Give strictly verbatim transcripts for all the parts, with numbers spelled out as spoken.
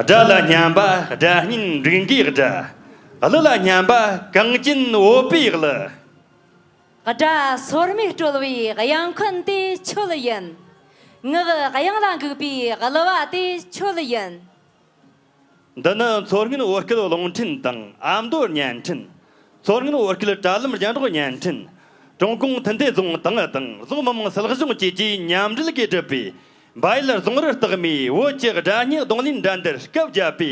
དགྲ་ལ་སྙམ་པ་དགྲ་གཉེན་འབྲིང་གི་དགྲ། གླུ་ལ་སྙམ་པ་གངས་ཅན་བོད་པའི་གླུ། དགྲ་སོར་མོས་དཀྲོལ་བའི་གཡང་འཁོན་དེ་ཁྱོད་ཡིན། ངག་གཡང་ལ་འགུག་པའི་གླུ་བ་དེ་ཁྱོད་ཡིན། འདི་ནི་མཚོ་སྔོན་བོད་སྐད་རླུང་འཕྲིན་དང་ཨ་མདོ་བརྙན་འཕྲིན། མཚོ་སྔོན་བོད་སྐད་དྲ་ལམ་རྒྱང་སྒྲོག་བརྙན་འཕྲིན། ཀྲུང་གུང་མཐུན་སྡེ་རྫོང་ཏང་ཨུ་དང་རྫོང་མི་དམངས་སྲིད་གཞུང་བཅས་ཀྱིས་མཉམ་འབྲེལ་གྱིས་བསྒྲུབས་པའི་བལ་ཡུལ་རྫོང་རི་རྟགས་མའི་བོད་ཀྱི་སྒྲ་སྙན་རྡུང་ལེན་འགྲན་བསྡུར་སྐབས་བརྒྱད་པའི་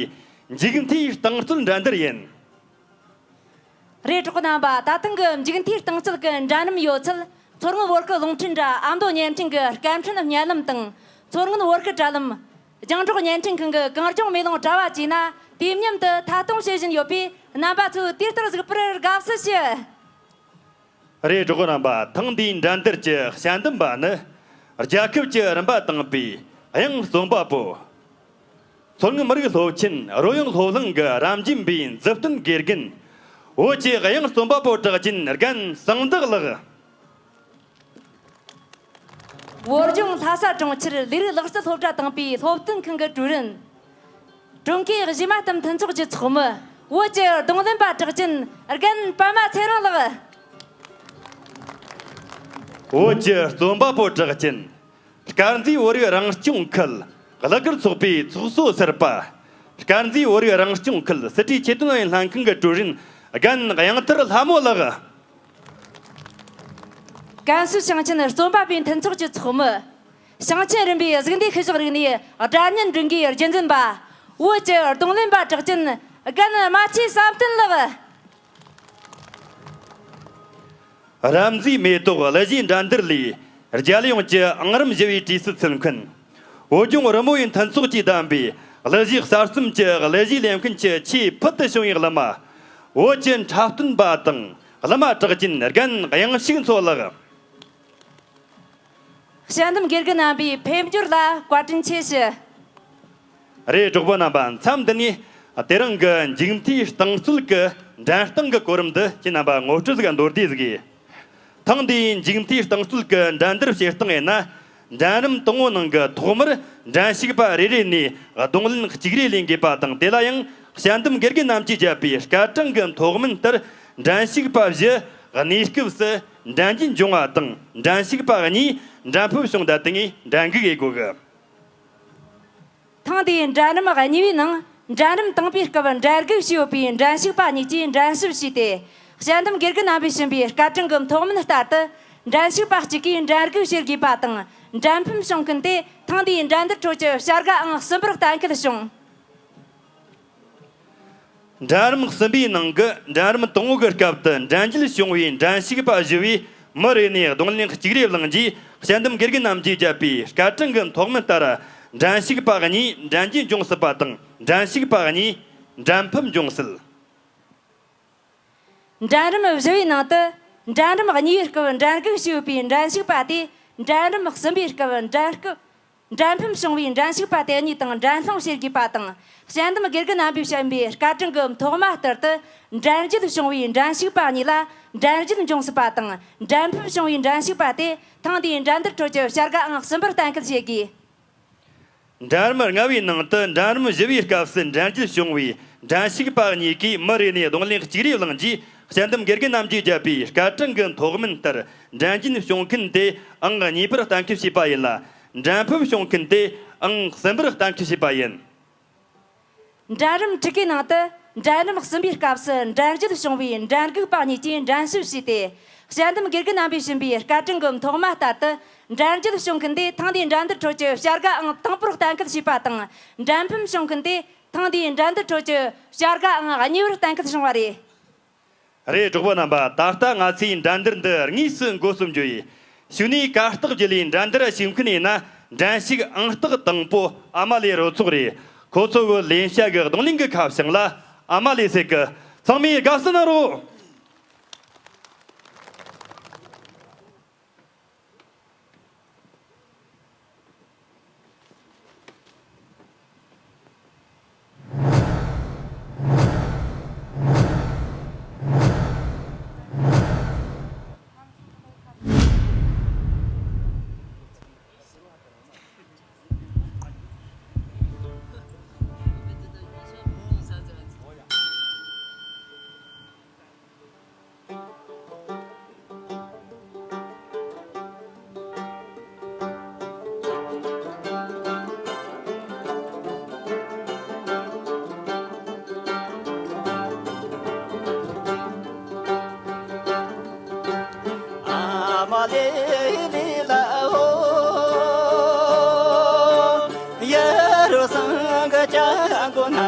མཇུག་མཐའི་རྟིང་རྩོད་འགྲན་བསྡུར་ཡིན། རེད། གྲོགས་རྣམ་པ། ད་ཐེངས་ཀྱི་མཇུག་མཐའི་རྟིང་རྩོད་ཀྱི་འགྲན་རིམ་ཡོད་ཚད་མཚོ་སྔོན་བོད་སྐད་རླུང་འཕྲིན་དྲ་ཨ་མདོ་བརྙན་འཕྲིན་གྱི་སྐད་འཕྲིན་བརྙན་ལམ་དང་། མཚོ་སྔོན་བོད་སྐད་དྲ་ལམ། རྒྱང་སྒྲོག་བརྙན་འཕྲིན་ཁང་གི་གངས་ལྗོངས་མེ་ལོང་དྲ་བ་བཅས་ན་དུས་མཉམ་དུ་ཐད་གཏོང་བྱེད་བཞིན་ཡོད་པས། རྣམ་པ་ཚོས་དུས་ལྟར་གཟིགས་པར་དགའ་བསུ་ཞུ། རེད། གྲོགས་རྣམ་པ། ཐེངས་འདིའི་འགྲན་བསྡུར་གྱི་དཔྱད་འདེམས་པ་ནི། རྒྱལ་ཁབ་ཀྱི་རིམ་པ་དང་པོའི་གཡང་རྩོམ་པ་པོ། མཚོ་སྔོན་མི་རིགས་སློབ་ཆེན་རོལ་དབྱངས་སློབ་གླིང་གི་རབ་འབྱམས་པའི་མཛུབ་སྟོན་དགེ་རྒན། བོད་ཀྱི་གཡང་རྩོམ་པ་པོ་གྲགས་ཅན་རྒན་གསང་བདག་ལགས། བོད་ལྗོངས་ལྷ་ས་གྲོང་ཁྱེར་ལས་རིགས་ལག་རྩལ་སློབ་གྲྭ་དང་པོའི་སློབ་སྟོན་ཁང་གི་ཀྲུའུ་རིན། ཀྲུང་གོའི་གཞས་མ་གཏམ་མཐུན་ཚོགས་ཀྱི་ཚོགས་མི། བོད་ཀྱི་རྡུང་ལེན་པ་གྲགས་ཅན་རྒན་པད་མ་ཚེ་རིང་ལགས། བོད་ཀྱི་རྩོམ་པ་པོ་གྲགས་ཅན། དཀར་མཛེས་བོད་རིགས་རང་སྐྱོང་ཁུལ་གླུ་གར་ཚོགས་པའི་ཚོགས་གཙོ་ཟུར་པ། དཀར་མཛེས་བོད་རིགས་རང་སྐྱོང་ཁུལ་སྲིད་གྲོས་ཆེད་དོན་ཨུ་ཡོན་ལྷན་ཁང་གི་ཀྲུའུ་རིན་རྒན་གཡང་དར་ལྷ་མོ་ལགས། ཀན་སུའུ་ཞིང་ཆེན་རྩོམ་པ་པོའི་མཐུན་ཚོགས་ཀྱི་ཚོགས་མི། ཞིང་ཆེན་རིམ་པའི་གཟུགས་འདས་ཤུལ་བཞག་རིག་གནས་སྒྲ་སྙན་འབྲིང་གུའི་རྒྱུན་འཛིན་པ། བོད་ཀྱི་རྡུང་ལེན་པ་གྲགས་ཅན་རྒན་རྨ་ཆུ་བསམ་གཏན་ལགས། རབ་མཛེས་མེ་ཏོག་གླུ་གཞས་འགྲན་བསྡུར་ལས་རྒྱལ་ཡོངས་ཀྱི་ཨང་རིམ་བཞི་བའི་གྲས་སུ་ཚུད་མཁན། བོད་ལྗོངས་རི་མོ་བའི་མཐུན་ཚོགས་ཀྱིས་བདམས་པའི་གླུ་གཞས་གསར་རྩོམ་གྱི་གླུ་གཞས་ལེན་མཁན་གྱི་ཆེས་ཕུལ་དུ་བྱུང་བའི་གླུ་མ། བོད་ཀྱི་འཁྲབ་སྟོན་པ་དང་གླུ་མ་གྲགས་ཅན་རྒན་གཡང་ཕྱུག་མཚོ་ལགས། དཔྱད་འདེམས་དགེ་རྒན་རྣམ་པའི་ཕེབས་འབྱོར་ལ་བཀའ་དྲིན་ཆེ་ཞུ། རེད། གྲོགས་པོ་རྣམ་པ། མཚམས་འདི་ནས་དེ་རིང་གི་མཇུག་མཐའི་རྟིང་རྩོད་ཀྱི་འགྲན་སྟངས་ཀྱི་གོ་རིམ་འདི་ཁྱེད་རྣམ་པ་ངོ་སྤྲོད་ཟིག་མདོར་བསྡུས་ཟིག་ཡིན། ཐེངས་འདིའི་མཇུག་མཐའི་རྟིང་རྩོད་ཀྱི་འགྲན་བསྡུར་བྱེད་སྟངས་ཡིན་ན། འགྲན་རིམ་དང་པོ་ནང་གི་ཐོག་མར་འགྲན་ཞུགས་པ་རེ་རེ་ནས་རྡུང་ལེན་གཅིག་རེ་ལེན་དགོས་པ་དང་། དེ་ལ་ཡང་དཔྱད་འདེམས་དགེ་རྒན་རྣམས་ཀྱིས་བརྒྱབ་པའི་སྐར་གྲངས་ཀྱི་མཐོ་དམན་ལྟར་འགྲན་ཞུགས་པ་བཞི་གནས་སྐབས་སུ་འགྲན་རྒྱུ་འབྱུང་བ་དང་། འགྲན་ཞུགས་པ་གཉིས་འགྲན་ཕུད་བྱུང་ད་དེ་ངས་འགྲན་འགུག་ཡེད་དགོས་གི། ཐེངས་འདིའི་འགྲན་རིམ་གཉིས་པའི་ནང་འགྲན་རིམ་དང་པོའི་སྐབས་འགྲན་འགུག་བྱས་ཡོད་པའི་འགྲན་ཞུགས་པ་གཉིས་ཀྱིས་འགྲན་ཞུགས་བྱས་ཏེ། དཔྱད་འདེམས་དགེ་རྒན་རྣམ་པས་བྱིན་པའི་སྐར་གྲངས་ཀྱི་མཐོ་དམན་ལྟར་དུ། འགྲན་ཞུགས་པ་གཅིག་གིས་འགྲན་འགུག་བྱེད་དགོས་པ་དང་། འགྲན་ཕམ་བྱུང་མཁན་དེ་ཐེངས་འདིའི་འགྲན་བསྡུར་ཁྲོད་ཀྱི་བྱ་དགའ་ཨང་གསུམ་པར་གཏན་འཁེལ་བྱུང་། འགྲན་རིམ་གསུམ་པའི་ནང་གི་འགྲན་རིམ་དང་པོ་གི་སྐབས་དུ་འགྲན་རྒྱལ་བྱུང་བའི་འགྲན་ཞུགས་པ་བཞི་བས་མི་རེ་ནས་རྡུང་ལེན་གཅིག་རེ་བླངས་རྗེས། དཔྱད་འདེམས་དགེ་རྒན་རྣམས་ཀྱིས་བརྒྱབ་པའི་སྐར་གྲངས་ཀྱི་མཐོ་དམན་ལྟར། འགྲན་ཞུགས་པ་གཉིས་འགྲན་རྒྱུ་འབྱུང་སྲིད་པ་དང་། འགྲན་ཞུགས་པ་གཉིས་འགྲན་ཕམ་འབྱུང་སྲིད། འགྲན་རིམ་བཞི་བའི་ནང་དུ། འགྲན་རིམ་གཉིས་པའི་སྐབས་འགྲན་འགུག་བྱས་ཡོད་པའི་འགྲན་ཞུགས་པ་དེས་འགྲན་རིམ་གསུམ་པའི་སྐབས་འགྲན་སྐབས། འགྲན་ཕམ་བྱུང་བའི་འགྲན་ཞུགས་པ་དེ་གཉིས་དང་འགྲན་སློང་བྱེད་དགོས་པ་དང་། དཔྱད་འདེམས་དགེ་རྒན་རྣམ་པས་བྱིན་པའི་སྐར་གྲངས་ཀྱི་མཐོ་དམན་ལྟར་དུ། འགྲན་རྒྱལ་བྱུང་བའི་འགྲན་ཞུགས་པ་གཉིས་ལ་འགྲན་རྒྱུ་འབྱུང་སྲིད་པ་དང་། འགྲན་ཕམ་བྱུང་བའི་འགྲན་ཞུགས་པ་དེ་ཐེངས་འདིའི་འགྲན་བསྡུར་ཁྲོད་ཀྱི་བྱ་དགའ་ཨང་གསུམ་པར་གཏན་འཁེལ་བྱེད་དགོས། འགྲན་རིམ་ལྔ་པའི་ནང་དུ་འགྲན་རིམ་བཞི་པའི་སྐབས་སུ་འགྲན་རྒྱལ་བྱུང་བའི་འགྲན་ཞུགས་པ་གཉིས་ཀས་མི་རེ་ནས་རྡུང་ལེན་གཅིག་རེ་བླངས་རྗེས། དཔྱད་འདེམས་དགེ་རྒན་རྣམས་ཀྱིས་བརྒྱབ་པའི་སྐར་གྲངས་ཀྱི་མཐོ་དམན་ལྟར་འགྲན་རྒྱལ་བྱུང་མཁན་དེ་ཨང་གཉིས་པར་གཏན་འཁེལ་བྱས་པ་ཡིན་ལ། འགྲན་ཕམ་བྱུང་མཁན་དེ་ཨང་གསུམ་པར་གཏན་འཁེལ་བྱས་པ་ཡིན། འགྲན་རིམ་དྲུག་གི་ནང་དུ། འགྲན་རིམ་གསུམ་པའི་སྐབས་སུ་འགྲན་རྒྱལ་བྱུང་བའི་འགྲན་འགུག་པ་གཉིས་ཀྱིས་འགྲན་ཞུགས་བྱས་ཏེ། དཔྱད་འདེམས་དགེ་རྒན་རྣམ་པས་བྱིན་པའི་སྐར་གྲངས་ཀྱི་མཐོ་དམན་ལྟར་དུ། འགྲན་རྒྱལ་བྱུང་མཁན་དེ་ཐེངས་འདིའི་འགྲན་བསྡུར་ཁྲོད་ཀྱི་བྱ་དགའ་ཨང་དང་པོར་གཏན་འཁེལ་བྱས་པ་དང་། འགྲན་ཕམ་བྱུང་མཁན་དེ་ཐེངས་འདིའི་འགྲན་བསྡུར་ཁྲོད་ཀྱི་བྱ་དགའ་ཨང་གཉིས་པར་གཏན་འཁེལ་བྱུང་བ་རེད། རེད། གྲོགས་པོ་རྣམ་པ། ད་ལྟ་ང་ཚོས་འགྲན་བསྡུར་འདི་དངོས་སུ་འགོ་རྩོམ་རྒྱུ་ཡིན། གཞུག་ནས་གར་སྟེགས་བརྒྱུད་ལས་འགྲན་བསྡུར་ཞུགས་མཁན་ཡིན་ན། འགྲན་ཞུགས་ཨང་རྟགས་དང་པོ་ཨ་མ་ལེ་རུ་ཚོགས་རེད། ཁོ་ཚོ་གི་ལེན་བྱ་གི་རྡུང་ལེན་གྱི་ཁ་བྱང་ལ་ཨ་མ་ལེ་ཟེར་གི། ཚང་མས་དགའ་བསུ་གནང་རོགས། ལ་འོ། ཡ་རུ་སང་ག་ཅ་གོ་ན་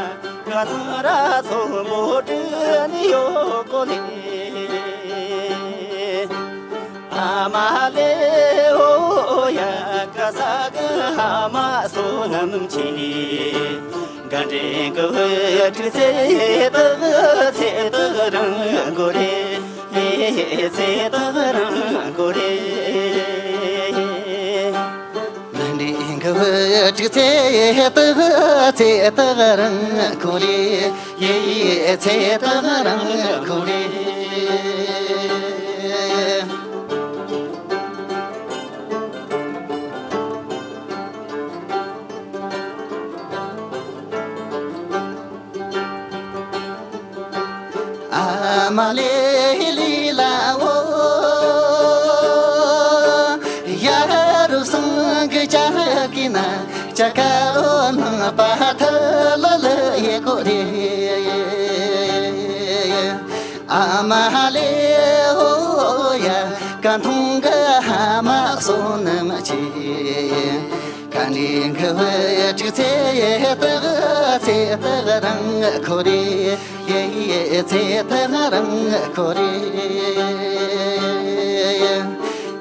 ག་སང་ར་སོ་མོ་ཏྲི་ནི་ཡོ་གོ་ལེ། ཨ་མ་ལེ་འོ་ཡ་ག་ས་ག་ཨ་མ་སོ་ནམ་ཆི། ག་འདྲེན་གི་བུ་ཏྲི་ཚེ་ཏག་ཚེ་ཏག་རང་གོ་རེ། ཚེ་ཏག་རང་གོ་རེ། ལ་འདི་གི་བུ་ཅིག་ཚེ་ཏག་ཚེ་ཏག་རང་གོ་རེ། ཡེ་ཡེ་ཚེ་ཏག་རང་གོ་རེ། ཨ་མ་ལེ་ལི་ལ་འོ། ཡ་རུ་སང་གི་ཅ་གི་ན་ཅ་ཀ་ལོ་ནང་པ་ཐ་ལ་ལ་ཡེ་གོ་རེ། ཨ་མ་ལེ་འོ་ཡ་ཀ་འཐུང་གི་ཧ་མ་སོ་ནམ་ཆི། ག་འདི་གི་བུ་ཅིག་ཚེ་ཏག་ཚེ་ཏག་རང་གོ་རེ། ཡེ་ཡེ་ཚེ་ཏག་རང་གོ་རེ།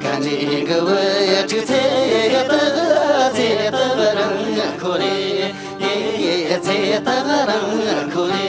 ག་འདི་གི་བུ་ཅིག་ཚེ་ཏག་ཚེ་ཏག་རང་གོ་རེ། ཡེ་ཡེ་ཚེ་ཏག་རང་གོ་རེ།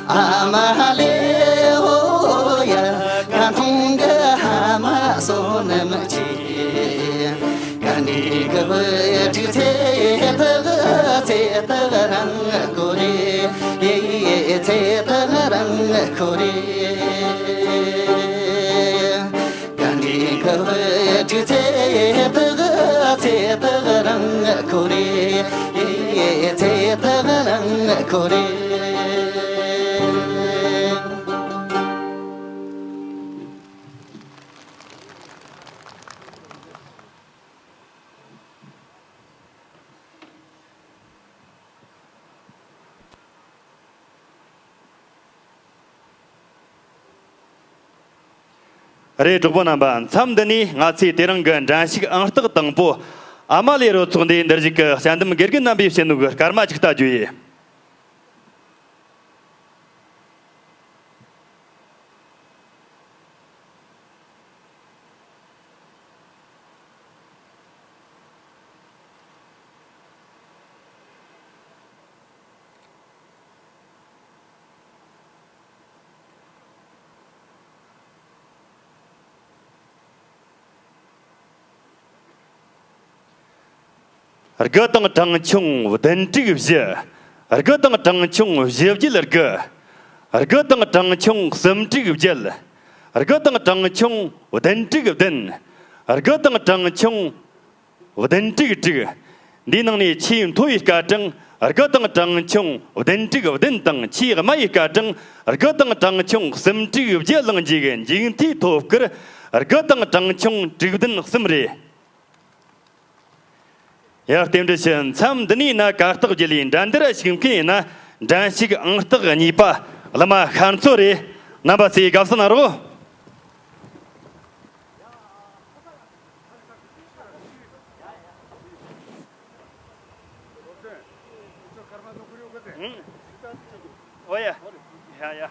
ཨ་མ་ལེ་འོ་ཡ་ང་འཐུང་གི་ཧ་མ་སོ་ནམ་ཆི། ག་འདི་གི་བུ་ཅིག་ཚེ་ཏག་ཚེ་ཏག་རང་གོ་རེ། ཡེ་ཡེ་ཚེ་ཏག་རང་གོ་རེ། ག་འདི་གི་བུ་ཅིག་ཚེ་ཏག་ཚེ་ཏག་རང་གོ་རེ། ཡེ་ཡེ་ཚེ་ཏག་རང་གོ་རེ། རེད། གྲོགས་པོ་རྣམ་པ། མཚམས་འདི་ནས་ང་ཚོས་དེ་རིང་གི་འགྲན་ཞུགས་ཨང་རྟགས་དང་པོ་ཨ་མ་ལེ་རུ་ཚོགས་འདུའི་འདིར་བཞུགས་ཀྱི་དཔྱད་འདེམས་དགེ་རྒན་རྣམ་པས་བྱིན་ནོ་གི་སྐར་མ་ཅིག་ལྟ་རྒྱུ་ཡིན། དགུ་དང་གྲངས་ཆུང་བདུན་དྲུག་བཞི། དགུ་དང་གྲངས་ཆུང་བཞི་བརྒྱད་དགུ། དགུ་དང་གྲངས་ཆུང་གསུམ་དྲུག་བརྒྱད། དགུ་དང་གྲངས་ཆུང་བདུན་དྲུག་བདུན། དགུ་དང་གྲངས་ཆུང་བདུན་དྲུག་དྲུག། འདིའི་ནང་ནས་ཆེས་མཐོ་བའི་སྐར་གྲངས་དགུ་དང་གྲངས་ཆུང་བདུན་དྲུག་བདུན་དང་། ཆེས་དམའ་བའི་སྐར་གྲངས་དགུ་དང་གྲངས་ཆུང་གསུམ་དྲུག་བརྒྱད་བླངས་རྗེས་ཀྱི་མཇུག་མཐའི་ཐོབ་སྐར་དགུ་དང་གྲངས་ཆུང་དྲུག་བདུན་གསུམ་རེད། ཡ། རྟེན་འབྲེལ་ཞུ། མཚམས་འདི་ནས་ན་གར་སྟེགས་བརྒྱུད་ལས་འགྲན་བསྡུར་ཞུགས་མཁན་ཡིན་ན། འགྲན་ཞུགས་ཨང་རྟགས་གཉིས་པ་བླ་མ་ཤར་མཚོ་རེད། རྣམ་པ་ཚོས་དགའ་བསུ་གནང་རོགས། ཨང་། ཨོ་ཡ། ཡ་ཡ། ཡ་ཡ།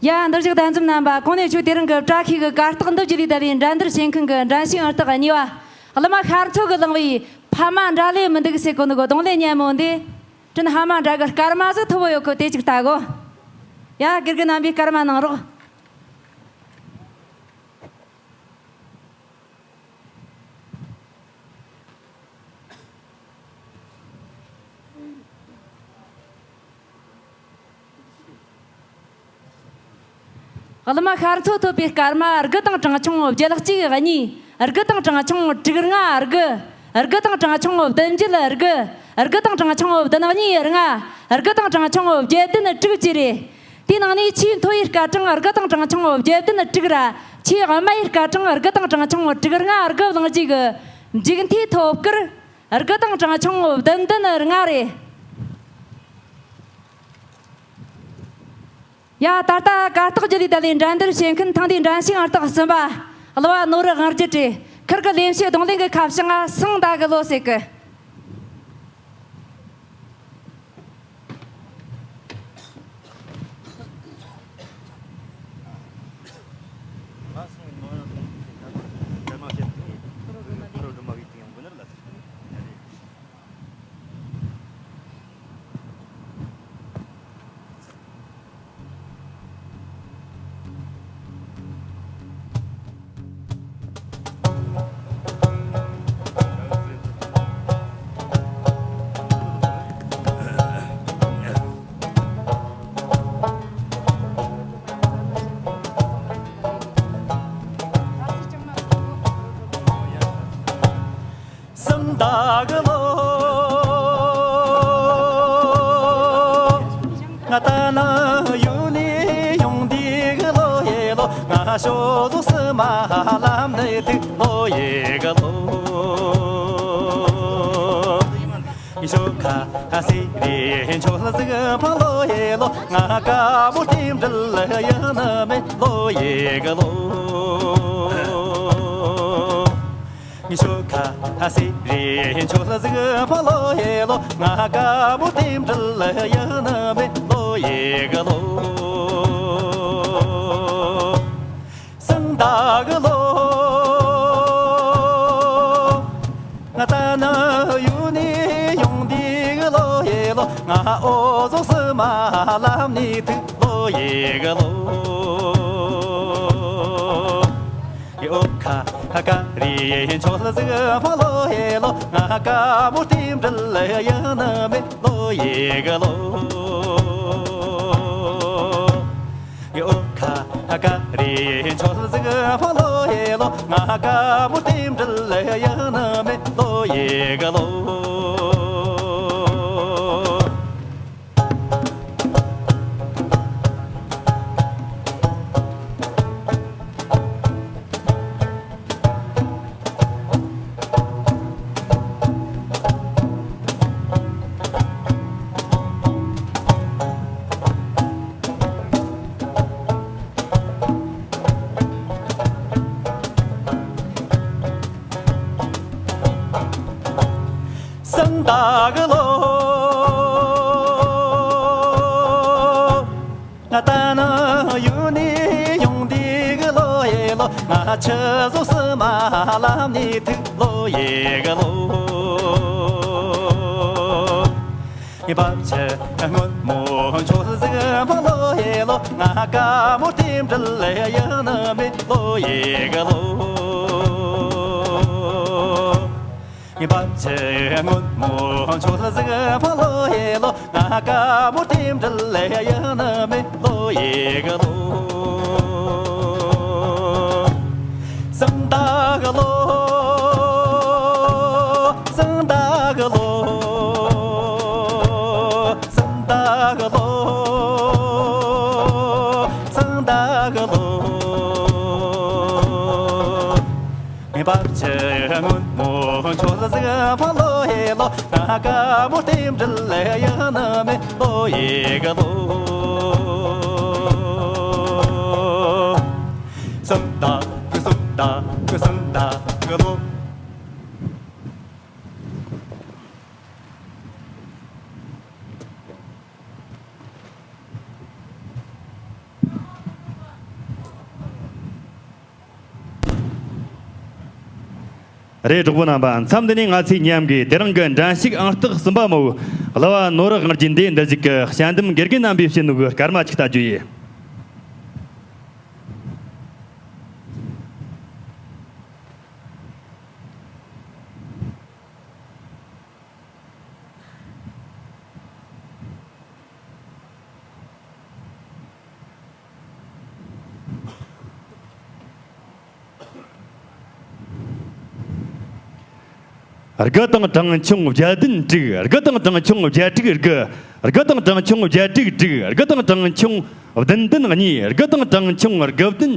ཡ། འདིར་བཞུགས་གདན་འཛོམས་རྣམ་པ། གོང་ནས་ཁྱོད་དེ་རིང་གི་བཀྲ་ཤིས་ཀྱི་གར་སྟེགས་འདི་བརྒྱུད་ལས་ད་རེས་འགྲན་བསྡུར་བྱེད་མཁན་གྱི་འགྲན་ཞུགས་ཨང་རྟགས་གཉིས་པ། གླུ་མ་ཤར་མཚོ་གིས་བླངས་པའི་ཕ་མ་འདྲ་ལས་མི་འདུག་ཟེར་གོ་ནི་གོ། རྡུང་ལེན་སྙན་མོ་འདི། དྲིན་ཕ་མ་འདྲ་གི་སྐར་མ་ཟིག་མཐོ་བོ་ཡོད་གི། དེ་ཅིག་ལྟ་གོ། ཡ། དགེ་རྒན་རྣམ་པས་སྐར་མ་གནང་རོགས། གླུ་མ་ཤར་མཚོ་ཐོབ་པའི་སྐར་མ་དགུ་དང་གྲངས་ཆུང་བརྒྱད་གཅིག་གཉིས། དགུ་དང་གྲངས་ཆུང་དྲུག་ལྔ་དགུ། དགུ་དང་གྲངས་ཆུང་བདུན་བརྒྱད་དགུ། དགུ་དང་གྲངས་ཆུང་བདུན་གཉིས་ལྔ། དགུ་དང་གྲངས་ཆུང་བརྒྱད་བདུན་དྲུག་བཅས་རེད། དེའི་ནང་ནས་ཆེས་མཐོ་བའི་སྐར་གྲངས་དགུ་དང་གྲངས་ཆུང་བརྒྱད་བདུན་དྲུག་ར། ཆེས་དམའ་བའི་སྐར་གྲངས་དགུ་དང་གྲངས་ཆུང་དྲུག་ལྔ་དགུ་བླངས་རྗེས་ཀྱི་མཇུག་མཐའི་ཐོབ་སྐར་དགུ་དང་གྲངས་ཆུང་བདུན་བདུན་ལྔ་རེད། ཡ། ད་ལྟ་གར་སྟེགས་བརྒྱུད་ལས་ད་ལས་འགྲན་བསྡུར་བྱེད་མཁན་ཐེངས་འདིའི་འགྲན་ཞུགས་ཨང་རྟགས་གསུམ་པ། གླུ་བ་ནོར་བུ་དབང་རྒྱལ་རེད། ཁིར་གི་ལེན་བྱའི་རྡུང་ལེན་གྱི་ཁ་བྱང་ང་སང་ད་གི་ལོ་ཟེར་གི། ཟླ་གི་ལོ། ང་ད་ནི་ཡུལ་ནས་ཡོང་དུས་གི་ལོ་ཡེ་ལོ། ང་ཞོ་ཟོ་སི་མ་ལམ་ནས་ཐུག་ལོ་ཡེ་གི་ལོ། ཞོ་ཁ་ཁ་སི་རི་ཆོ་ལ་ཟིག་ཕ་ལོ་ཡེ་ལོ། ང་ཀ་མོ་ཏིམ་འདྲི་ལ་ཡ་ན་མེ་ལོ་ཡེ་གི་ལོ། ཉི་ཤུ་ཁ་ཨ་སི་རི་ཆོ་ལ་ཟིག་ཕ་ལོ་ཡེ་ལོ། ང་ཀ་མོ་ཏིམ་འདྲི་ལ་ཡ་ན་མེ་ལོ་ཡེ་གི་ལོ། སང་ད་གི་ལོ། ང་ད་ནི་ཡུལ་ནས་ཡོང་དུས་གི་ལོ་ཡེ་ལོ། ང་ཨོ་ཟོ་སི་མ་ལམ་ནས་ཐུག་ལོ་ཡེ་གི་ལོ། ཡོ་ཁ་ཁ་རི་ཆོ་ལ་ཟིག་ཕ་ལོ་ཡེ་ལོ། ང་ཀ་མོ་ཏིམ་འདྲི་ལ་ཡ་ན་མེ་ལོ་ཡེ་གི་ལོ། ཡོ་ཁ་ཁ་རི་ཆོ་ལ་ཟིག་ཕ་ལོ་ཡེ་ལོ། ང་ཀ་མོ་ཏིམ་འདྲི་ལ་ཡ་ན་མེ་ལོ་ཡེ་གི་ལོ། སང་ད་གི་ལོ། ང་ད་ནི་ཡུལ་ནས་ཡོང་དུས་གི་ལོ་ཡེ་ལོ། ང་ཆུ་ཟོ་སི་མ་ལམ་ནས་ཐུག་ལོ་ཡེ་གི་ལོ། ངའི་བབ་ཆུ་སྔོན་མོ་ཆུ་ཟིག་ཕ་ལོ་ཡེ་ལོ། ང་ཀ་མོ་ཏིམ་འདྲི་ལ་ཡ་ན་མེ་ལོ་ཡེ་གི་ལོ། ངའི་བབ་ཆུ་སྔོན་མོ་ཆུ་ལ་ཟིག་ཕ་ལོ་ཡེ་ལོ། ང་ཀ་མོ་ཏིམ་འདྲི་ལ་ཡ་ན་མེ་ལོ་ཡེ་གི་ལོ། སང་ད་གི་ལོ། སང་ད་གི་ལོ། སང་ད་གི་ལོ། སང་ད་གི་ལོ། ངའི་བབ་ཆུ་སྔོན་མོ་ཆུ་ལ་ཟིག་ཕ་ལོ་ཡེ་ལོ། ང་ཀ་མོ་ཏིམ་འདྲི་ལ་ཡ་ན་མེ་ལོ་ཡེ་གི་ལོ། སང་ད་གི་སང་ད་གི་སང་ད་གི་ལོ། རེད། གྲོགས་པོ་རྣམ་པ། མཚམས་འདི་ནས་ང་ཚོས་མཉམ་གི་དེ་རིང་གི་འགྲན་ཞུགས་ཨང་རྟགས་གསུམ་པ་མོ་གླུ་བ་ནོར་བུ་དབང་རྒྱལ་འདི་འདི་ཞིག་གི་དཔྱད་འདེམས་དགེ་རྒན་རྣམ་པས་བྱིན་ནོ་གི་སྐར་མ་ཅིག་ལྟ་རྒྱུ་ཡིན། དགུ་དང་གྲངས་ཆུང་བརྒྱད་བདུན་དྲུག་དགུ་དང་གྲངས་ཆུང་བརྒྱད་དྲུག་དགུ་དགུ་དང་གྲངས་ཆུང་བརྒྱད་དྲུག་དྲུག་དགུ་དང་གྲངས་ཆུང་བདུན་བདུན་གཉིས་དགུ་དང་གྲངས་ཆུང་དགུ་བདུན་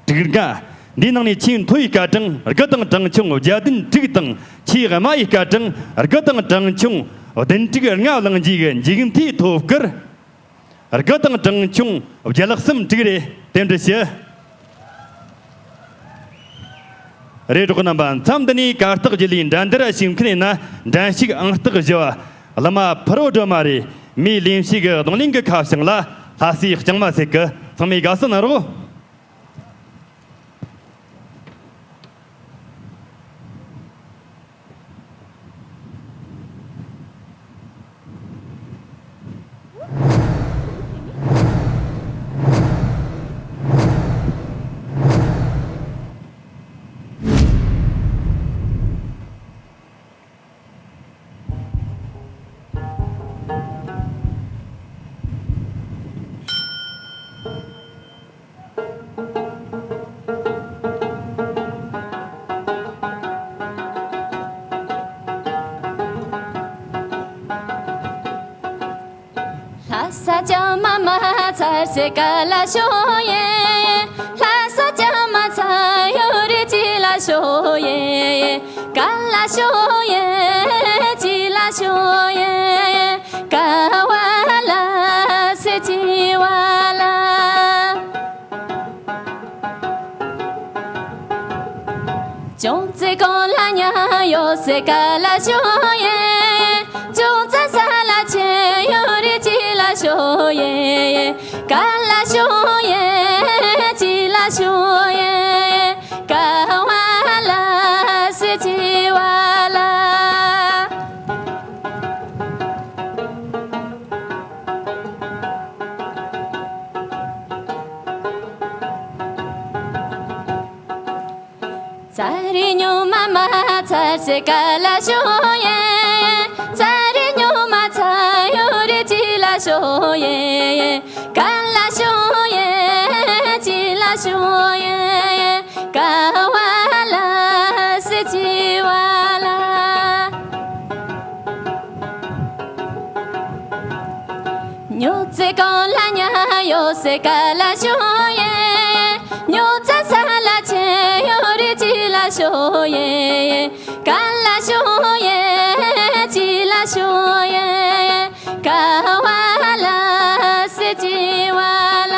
དྲུག་ལྔ། འདིའི་ནང་ནས་ཆེས་མཐོ་བའི་སྐར་གྲངས་དགུ་དང་གྲངས་ཆུང་བརྒྱད་བདུན་དྲུག་དང་ཆེས་དམའ་བའི་སྐར་གྲངས་དགུ་དང་གྲངས་ཆུང་བདུན་དྲུག་ལྔ་བླངས་རྗེས་ཀྱི་མཇུག་མཐའི་ཐོབ་སྐར། དགུ་དང་གྲངས་ཆུང་བརྒྱད་གསུམ་དྲུག་རེ་རྟེན་འབྲེལ་ཞུ། རེད། གྲོགས་རྣམ་པ། མཚམས་འདི་ནས་གར་སྟེགས་བརྒྱུད་ལས་འགྲན་བསྡུར་ཞུགས་མཁན་ཡིན་ན། འགྲན་ཞུགས་ཨང་རྟགས་བཞི་བ་གླུ་མ་ཕུར་བུ་སྒྲོལ་མ་རེད། མིའི་ལེན་བྱེད་ཀྱི་རྡུང་ལེན་གྱི་ཁ་བྱང་ལ་ལྷ་སའི་ལྕང་མ་ཟེར་གི། ཚང་མས་དགའ་བསུ་གནང་རོགས། ཚེ་ག་ལ་ཤོ་ཡེ། ལྷ་ས་ཅ་མ་ཚ་ཡོ་རེ་ཅི་ལ་ཤོ་ཡེ། ག་ལ་ཤོ་ཡེ། ཅི་ལ་ཤོ་ཡེ། ག་བ་ལ་སེ་ཅི་བ་ལ། ཅུང་ཙེ་གོང་ལ་ཉ་ཡོ་སེ་ག་ལ་ཤོ་ཡེ། ཅུང་ཙེ་ས་ལ་ཆེ་ཡོ་རེ་ཅི་ལ་ཤོ་ཡེ། ག་ལ་ཤོ་ཡེ། ཅི་ལ་ཤོ་ཡེ། ག་བ་ལ་སེ་ཅི་བ་ལ། ཚ་རེ་ཉུང་མ་མ་ཚ་སེ་ག་ལ་ཤོ་ཡེ། ཚ་རེ་ཉུང་མ་ཚ་ཡོ་རེ་ཅི་ལ་ཤོ་ཡེ། ག་ལ་ཤོ་ཡེ། ཅི་ལ་ཤོ་ཡེ། ག་བ་ལ་སེ་ཅི་བ་ལ། ཉོ་ཙེ་གང་ལ་ཉ་ཡོ་སེ་ག་ལ་ཤོ་ཡེ། ཉོ་ཙེ་ས་ལ་ཆེ་ཡོ་རེ་ཅི་ལ་ཤོ་ཡེ། ག་ལ་ཤོ་ཡེ། ཅི་ལ་ཤོ་ཡེ། ག་བ་ལ་སེ་ཅི་བ་ལ།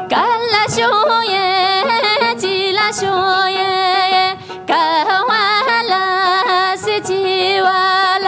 ག་ལ་ཤོ་ཡེ། ཅི་ལ་ཤོ་ཡེ། ག་བ་ལ་སེ་ཅི་བ་ལ།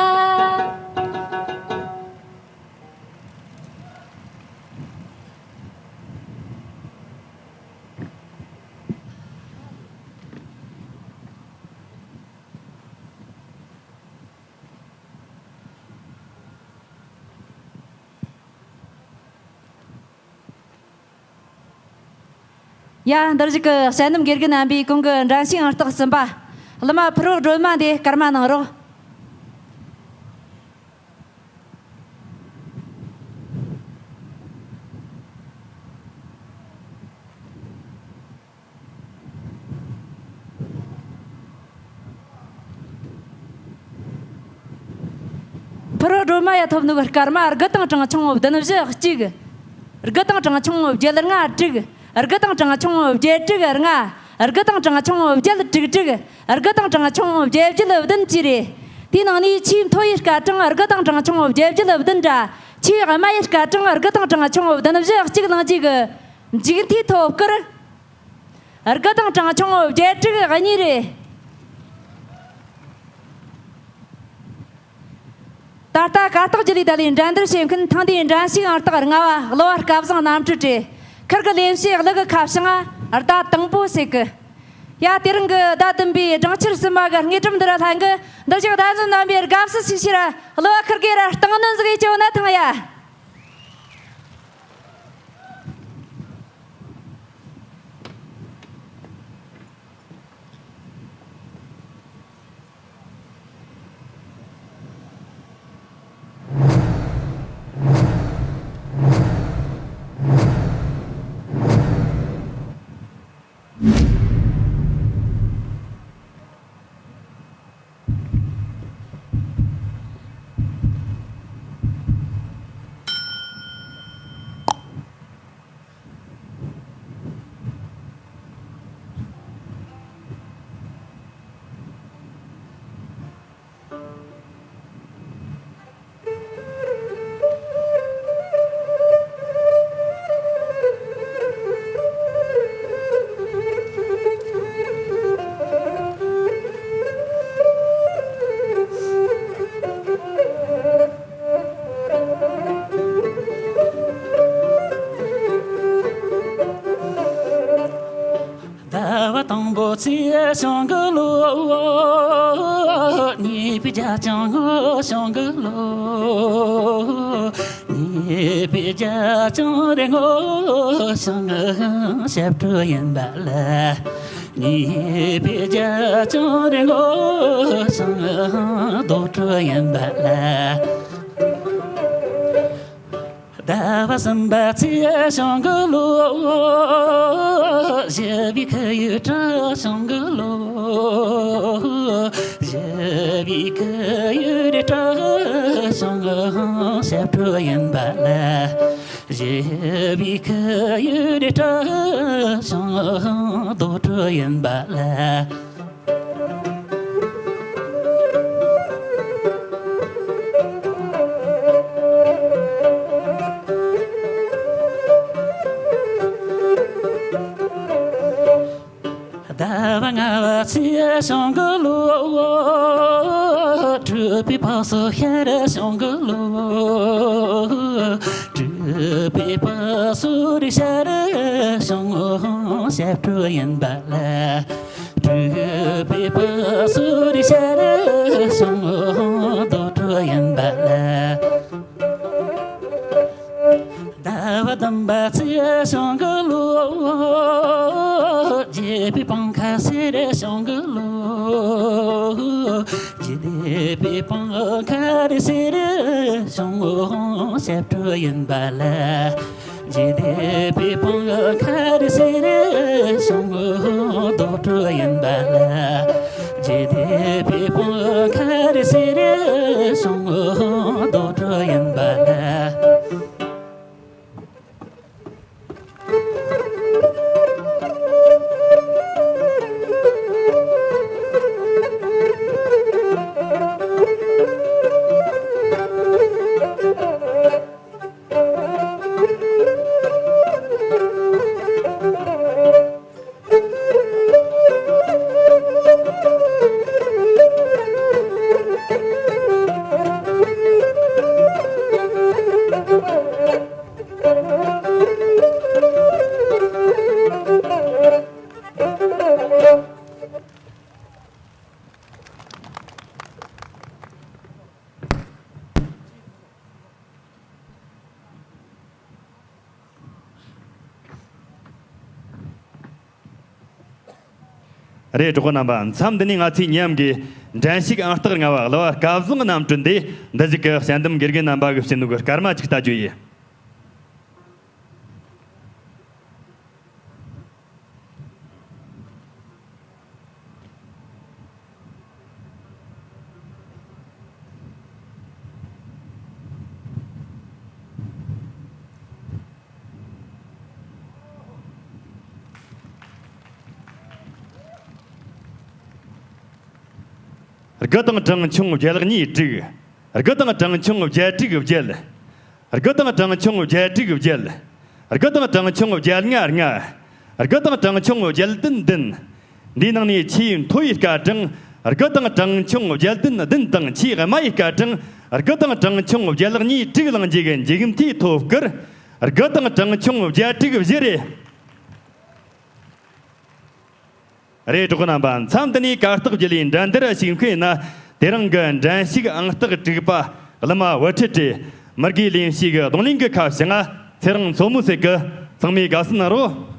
ཡ། འདིར་བཞུགས་ཀྱི་དཔྱད་འདེམས་དགེ་རྒན་རྣམ་པས་གོང་གི་འགྲན་ཞུགས་ཨང་རྟགས་གསུམ་པ་གླུ་མ་ཕུར་བུ་སྒྲོལ་མ་འདི་སྐར་མ་གནང་རོགས། ཕུར་བུ་སྒྲོལ་མ་ཡ་ཐོབ་ནུག་སྐར་མ་དགུ་དང་གྲངས་ཆུང་བདུན་བཞི་གཅིག་དགུ་དང་གྲངས་ཆུང་བརྒྱད་ལྔ་དྲུག་དགུ་དང་གྲངས་ཆུང་བརྒྱད་དྲུག་ལྔ། དགུ་དང་གྲངས་ཆུང་བརྒྱད་དྲུག་དྲུག་དགུ་དང་གྲངས་ཆུང་བརྒྱད་བརྒྱད་བདུན་བཅས་རེད། དེའི་ནང་ནས་ཆེས་མཐོ་བའི་སྐར་གྲངས་དགུ་དང་གྲངས་ཆུང་བརྒྱད་བརྒྱད་བདུན་དྲུག་ཆེས་དམའ་བའི་སྐར་གྲངས་དགུ་དང་གྲངས་ཆུང་བདུན་བཞི་གཅིག་ལོངས་རྗེས་ཀྱི་མཇུག་མཐའི་ཐོབ་སྐར། དགུ་དང་གྲངས་ཆུང་བརྒྱད་དྲུག་གཉིས་རེད། ད་ལྟ་གར་སྟེགས་བརྒྱུད་ལས་བསྡད་པའི་འགྲན་བསྡུར་བྱེད་མཁན་ཐེངས་འདིའི་འགྲན་ཞུགས་ཨང་རྟགས་ལྔ་བ་གླུ་བ་སྐལ་བཟང་རྣམ་གྲོལ་རེད། ཁིར་གི་ལེན་བྱའི་གླུ་གི་ཁ་བྱང་ང་ཟླ་དང་པོ་ཟེར་གི། ཡ། དེ་རིང་གི་ཟླ་བདུན་པའི་སྦྲང་ཆར་སིལ་མ་གི་དངོས་གྲུབ་འདི་ར་ལྷན་གི་འདིར་བཞུགས་ཟླ་འཛིན་རྣམ་པའི་དགའ་བསུ་ཞིག་བྱོས་ར། གླུ་བ་ཁིར་གེ་ར་སྟེང་གནོན་ཟིག་ཡེ་བྱོས་ན་ཐང་ཡ། ཟླ་བ་དང་པོ་ཚེས་བྱུང་གི་ལོ། ཉེས་པའི་རྒྱ་ཅང་ངོ་བྱུང་གི་ལོ། ཉེས་པའི་རྒྱ་ཅང་རེ་ངོ་བྱུང་ཞབས་བྲོ་ཡིན་པ་ལ། ཉེས་པའི་རྒྱ་ཅང་རེ་ངོ་བྱུང་རྡོག་བྲོ་ཡིན་པ་ལ། ཟླ་བ་གསུམ་པ་ཚེས་བྱུང་གི་ལོ། ཞི་བའི་ཁ་ཡོད་བཀྲ་བྱུང་གི་ལོ། ཞི་བའི་ཁ་ཡོད་བཀྲ་བྱུང་ཞབས་བྲོ་ཡིན་པ་ལ། བཞད་པའི་ཁ་ཡོད་དྲ་ཞིང་རྡོ་གྲུ་ཡིན་པ་ལ། ཟླ་བ་ལྔ་བ་ཚེས་བྱུང་གི་ལོ། སྤྲུལ་པའི་ཕག་སོ་ཤར་བྱུང་གི་ལོ། སྤྲུལ་པའི་ཕག་སོ་རི་ཤར་བྱུང་ཞབས་བྲོ་ཡིན་པ་ལ། སྤྲུལ་པའི་ཕག་སོ་རི་ཤར་བྱུང་རྡོ་གྲུ་ཡིན་པ་ལ། ཟླ་བ་བདུན་པ་ཚེས་བྱུང་གི་ལོ། རྒྱས་པའི་སྤང་ཁ་སེར་བྱུང་གི་ལོ། རྒྱས་པའི་སྤང་ཁ་རི་སེར་བྱུང་ཞབས་བྲོ་ཡིན་པ་ལ། རྒྱས་པའི་སྤང་ཁ་རི་སེར་བྱུང་རྡོ་གྲུ་ཡིན་པ་ལ། རྒྱས་པའི་སྤང་ཁ་རི་སེར་བྱུང་རྡོ་གྲུ་ཡིན་པ་ལ། རེད། གྲོགས་པོ་རྣམ་པ། མཚམས་འདི་ནས་ང་ཚོས་མཉམ་གྱིས་འགྲན་ཞུགས་ཨང་རྟགས་ལྔ་བ་གླུ་བ་སྐལ་བཟང་རྣམ་གྲོལ་འདས་འདི་ཞིག་གི་དཔྱད་འདེམས་དགེ་རྒན་རྣམ་པ་གིས་བྱིན་ནོ་གི་སྐར་མ་ཅིག་ལྟ་རྒྱུ་ཡིན། དགུ་དང་གྲངས་ཆུང་བརྒྱད་གཉིས་དྲུག་དགུ་དང་གྲངས་ཆུང་བརྒྱད་དྲུག་བརྒྱད། དགུ་དང་གྲངས་ཆུང་བརྒྱད་དྲུག་བརྒྱད། དགུ་དང་གྲངས་ཆུང་བརྒྱད་ལྔ་ལྔ། དགུ་དང་གྲངས་ཆུང་བརྒྱད་བདུན་བདུན། འདིའི་ནང་ནས་ཆེས་མཐོ་བའི་སྐར་གྲངས་དགུ་དང་གྲངས་ཆུང་བརྒྱད་བདུན་བདུན་དང་། ཆེས་དམའ་བའི་སྐར་གྲངས་དགུ་དང་གྲངས་ཆུང་བརྒྱད་གཉིས་དྲུག་བླངས་རྗེས་ཀྱི་མཇུག་མཐའི་ཐོབ་སྐར་དགུ་དང་གྲངས་ཆུང་བརྒྱད་དྲུག་བཞི་རེད། རེད། གྲོགས་པོ་རྣམ་པ། མཚམས་འདི་ནས་གར་སྟེགས་བརྒྱུད་ལས་འགྲན་བསྡུར་ཞུགས་མཁན་ཡིན་ན། དེ་རིང་གི་འགྲན་ཞུགས་ཨང་རྟགས་དྲུག་པ་གླུ་མ་བུ་ཁྲིད་དེ། མི་དགེ་ལེན་བྱེད་ཀྱི་རྡུང་ལེན་གྱི་ཁ་བྱང་ང་ཚེ་རིང་མཚོ་མོ་ཟེར་གི། ཚང་མས་དགའ་བསུ་གནང་རོགས།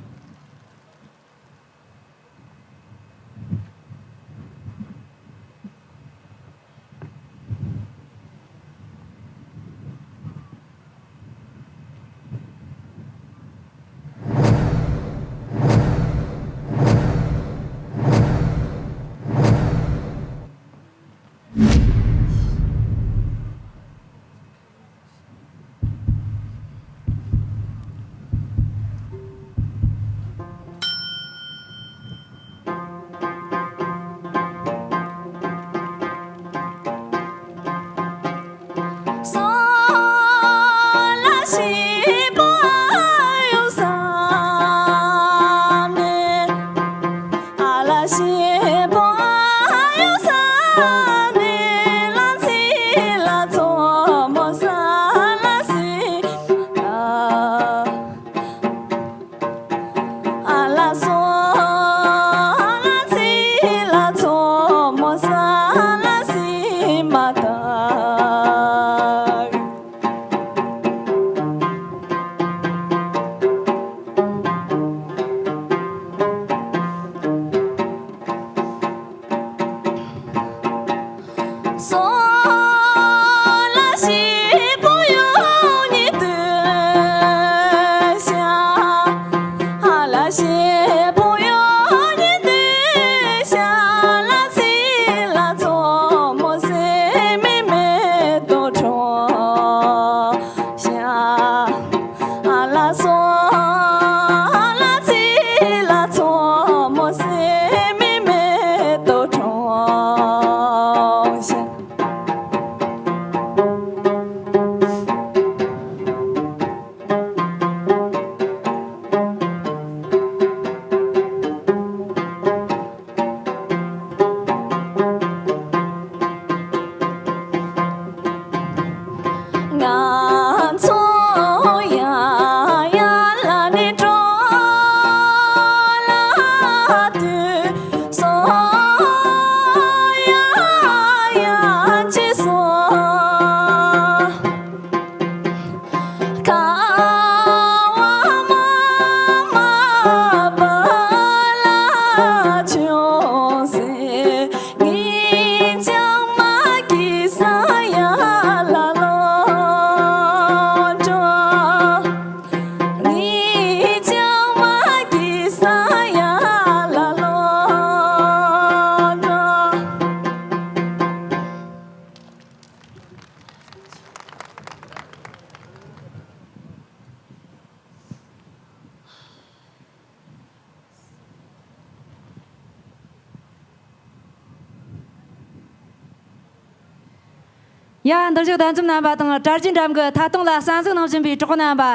ཡ། འདིར་བཞུགས་གདན་འཛོམས་རྣམ་པ་དང་གྲྭ་རྒྱུན་འགྲམ་གྱི་ཐད་གཏོང་ལ་གསན་གཟིགས་གནང་བཞིན་པའི་གྲོགས་རྣམ་པ།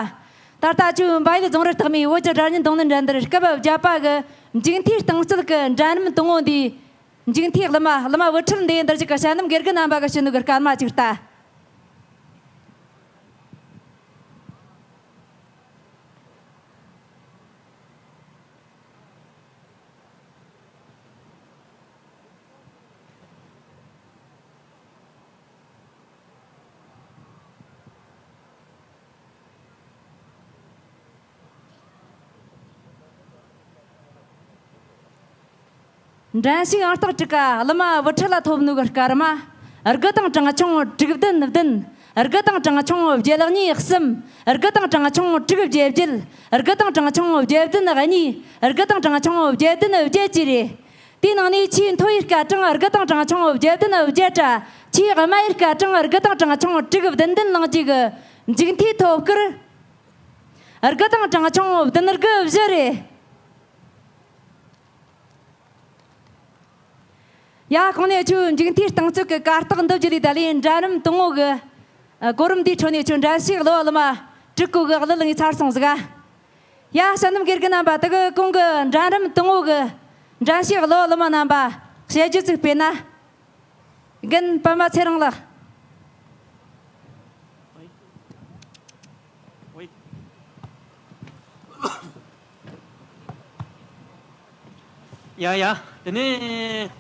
ད་ལྟ་ཆུ་འབའ་ཡུལ་རྫོང་རི་སྟག་མའི་བོད་ཀྱི་སྒྲ་སྙན་རྡུང་ལེན་འགྲན་བསྡུར་སྐབས་བརྒྱད་པ་གི་མཇུག་མཐའི་རྟིང་རྩོད་ཀྱི་འགྲན་རིམ་དང་པོ་འདིའི་མཇུག་མཐའི་གླུ་མ། གླུ་མ་བུ་ཁྲིད་འདི་འདིར་བཞུགས་ཀྱི་ཞལ་འདེམས་དགེ་རྒན་རྣམ་པ་གིས་ཞུ་ནུ་གི་སྐར་མ་གཅིག་ལྟ། འགྲན་ཞུགས་ཨང་རྟགས་དྲུག་ག་གླུ་མ་བུ་ཁྲིད་ལ་ཐོབ་ནུ་གི་སྐར་མ། དགུ་དང་གྲངས་ཆུང་དྲུག་བདུན་བདུན། དགུ་དང་གྲངས་ཆུང་བརྒྱད་གཉིས་གསུམ། དགུ་དང་གྲངས་ཆུང་དྲུག་བརྒྱད་བརྒྱད། དགུ་དང་གྲངས་ཆུང་བརྒྱད་བདུན་གཉིས། དགུ་དང་གྲངས་ཆུང་བརྒྱད་བདུན་བརྒྱད་བཅས་རེད། དེའི་ནང་ནས་ཆེས་མཐོ་བའི་སྐར་གྲངས་དགུ་དང་གྲངས་ཆུང་བརྒྱད་བདུན་བརྒྱད་དྲ། ཆེས་དམའ་བའི་སྐར་གྲངས་དགུ་དང་གྲངས་ཆུང་དྲུག་བདུན་བདུན་བླངས་རྗེས་ཀྱི་མཇུག་མཐའི་ཐོབ་སྐར། དགུ་དང་གྲངས་ཆུང་བདུན་དགུ་བཞི་རེད། ཡ། གོང་ནས་ཆུ་མཇུག་མཐའི་རྟིང་རྩོད་ཀྱི་གར་སྟེགས་འདི་བརྒྱུད་ལས་ད་ལན་འགྲན་རིམ་དང་པོ་གི་གོ་རིམ་འདིའི་ཁྲོད་ནས་ཆུ་འགྲན་ཞུགས་གླུ་བ་གླུ་མ་དྲུག་གོ་གི་གླུ་ལེན་ཚར་སོང་ཟིག་ཨ། ཡ། ཞལ་འདེམས་དགེ་རྒན་རྣམ་པ། དེ་གི་གོང་གི་འགྲན་རིམ་དང་པོ་གི་འགྲན་ཞུགས་གླུ་བ་གླུ་མ་རྣམ་པ་དཔྱད་བརྗོད་ཅིག་སྤེལ་ན། རྒན་པད་མ་ཚེ་རིང་ལགས། ཡ་ཡ། དེ་ནས་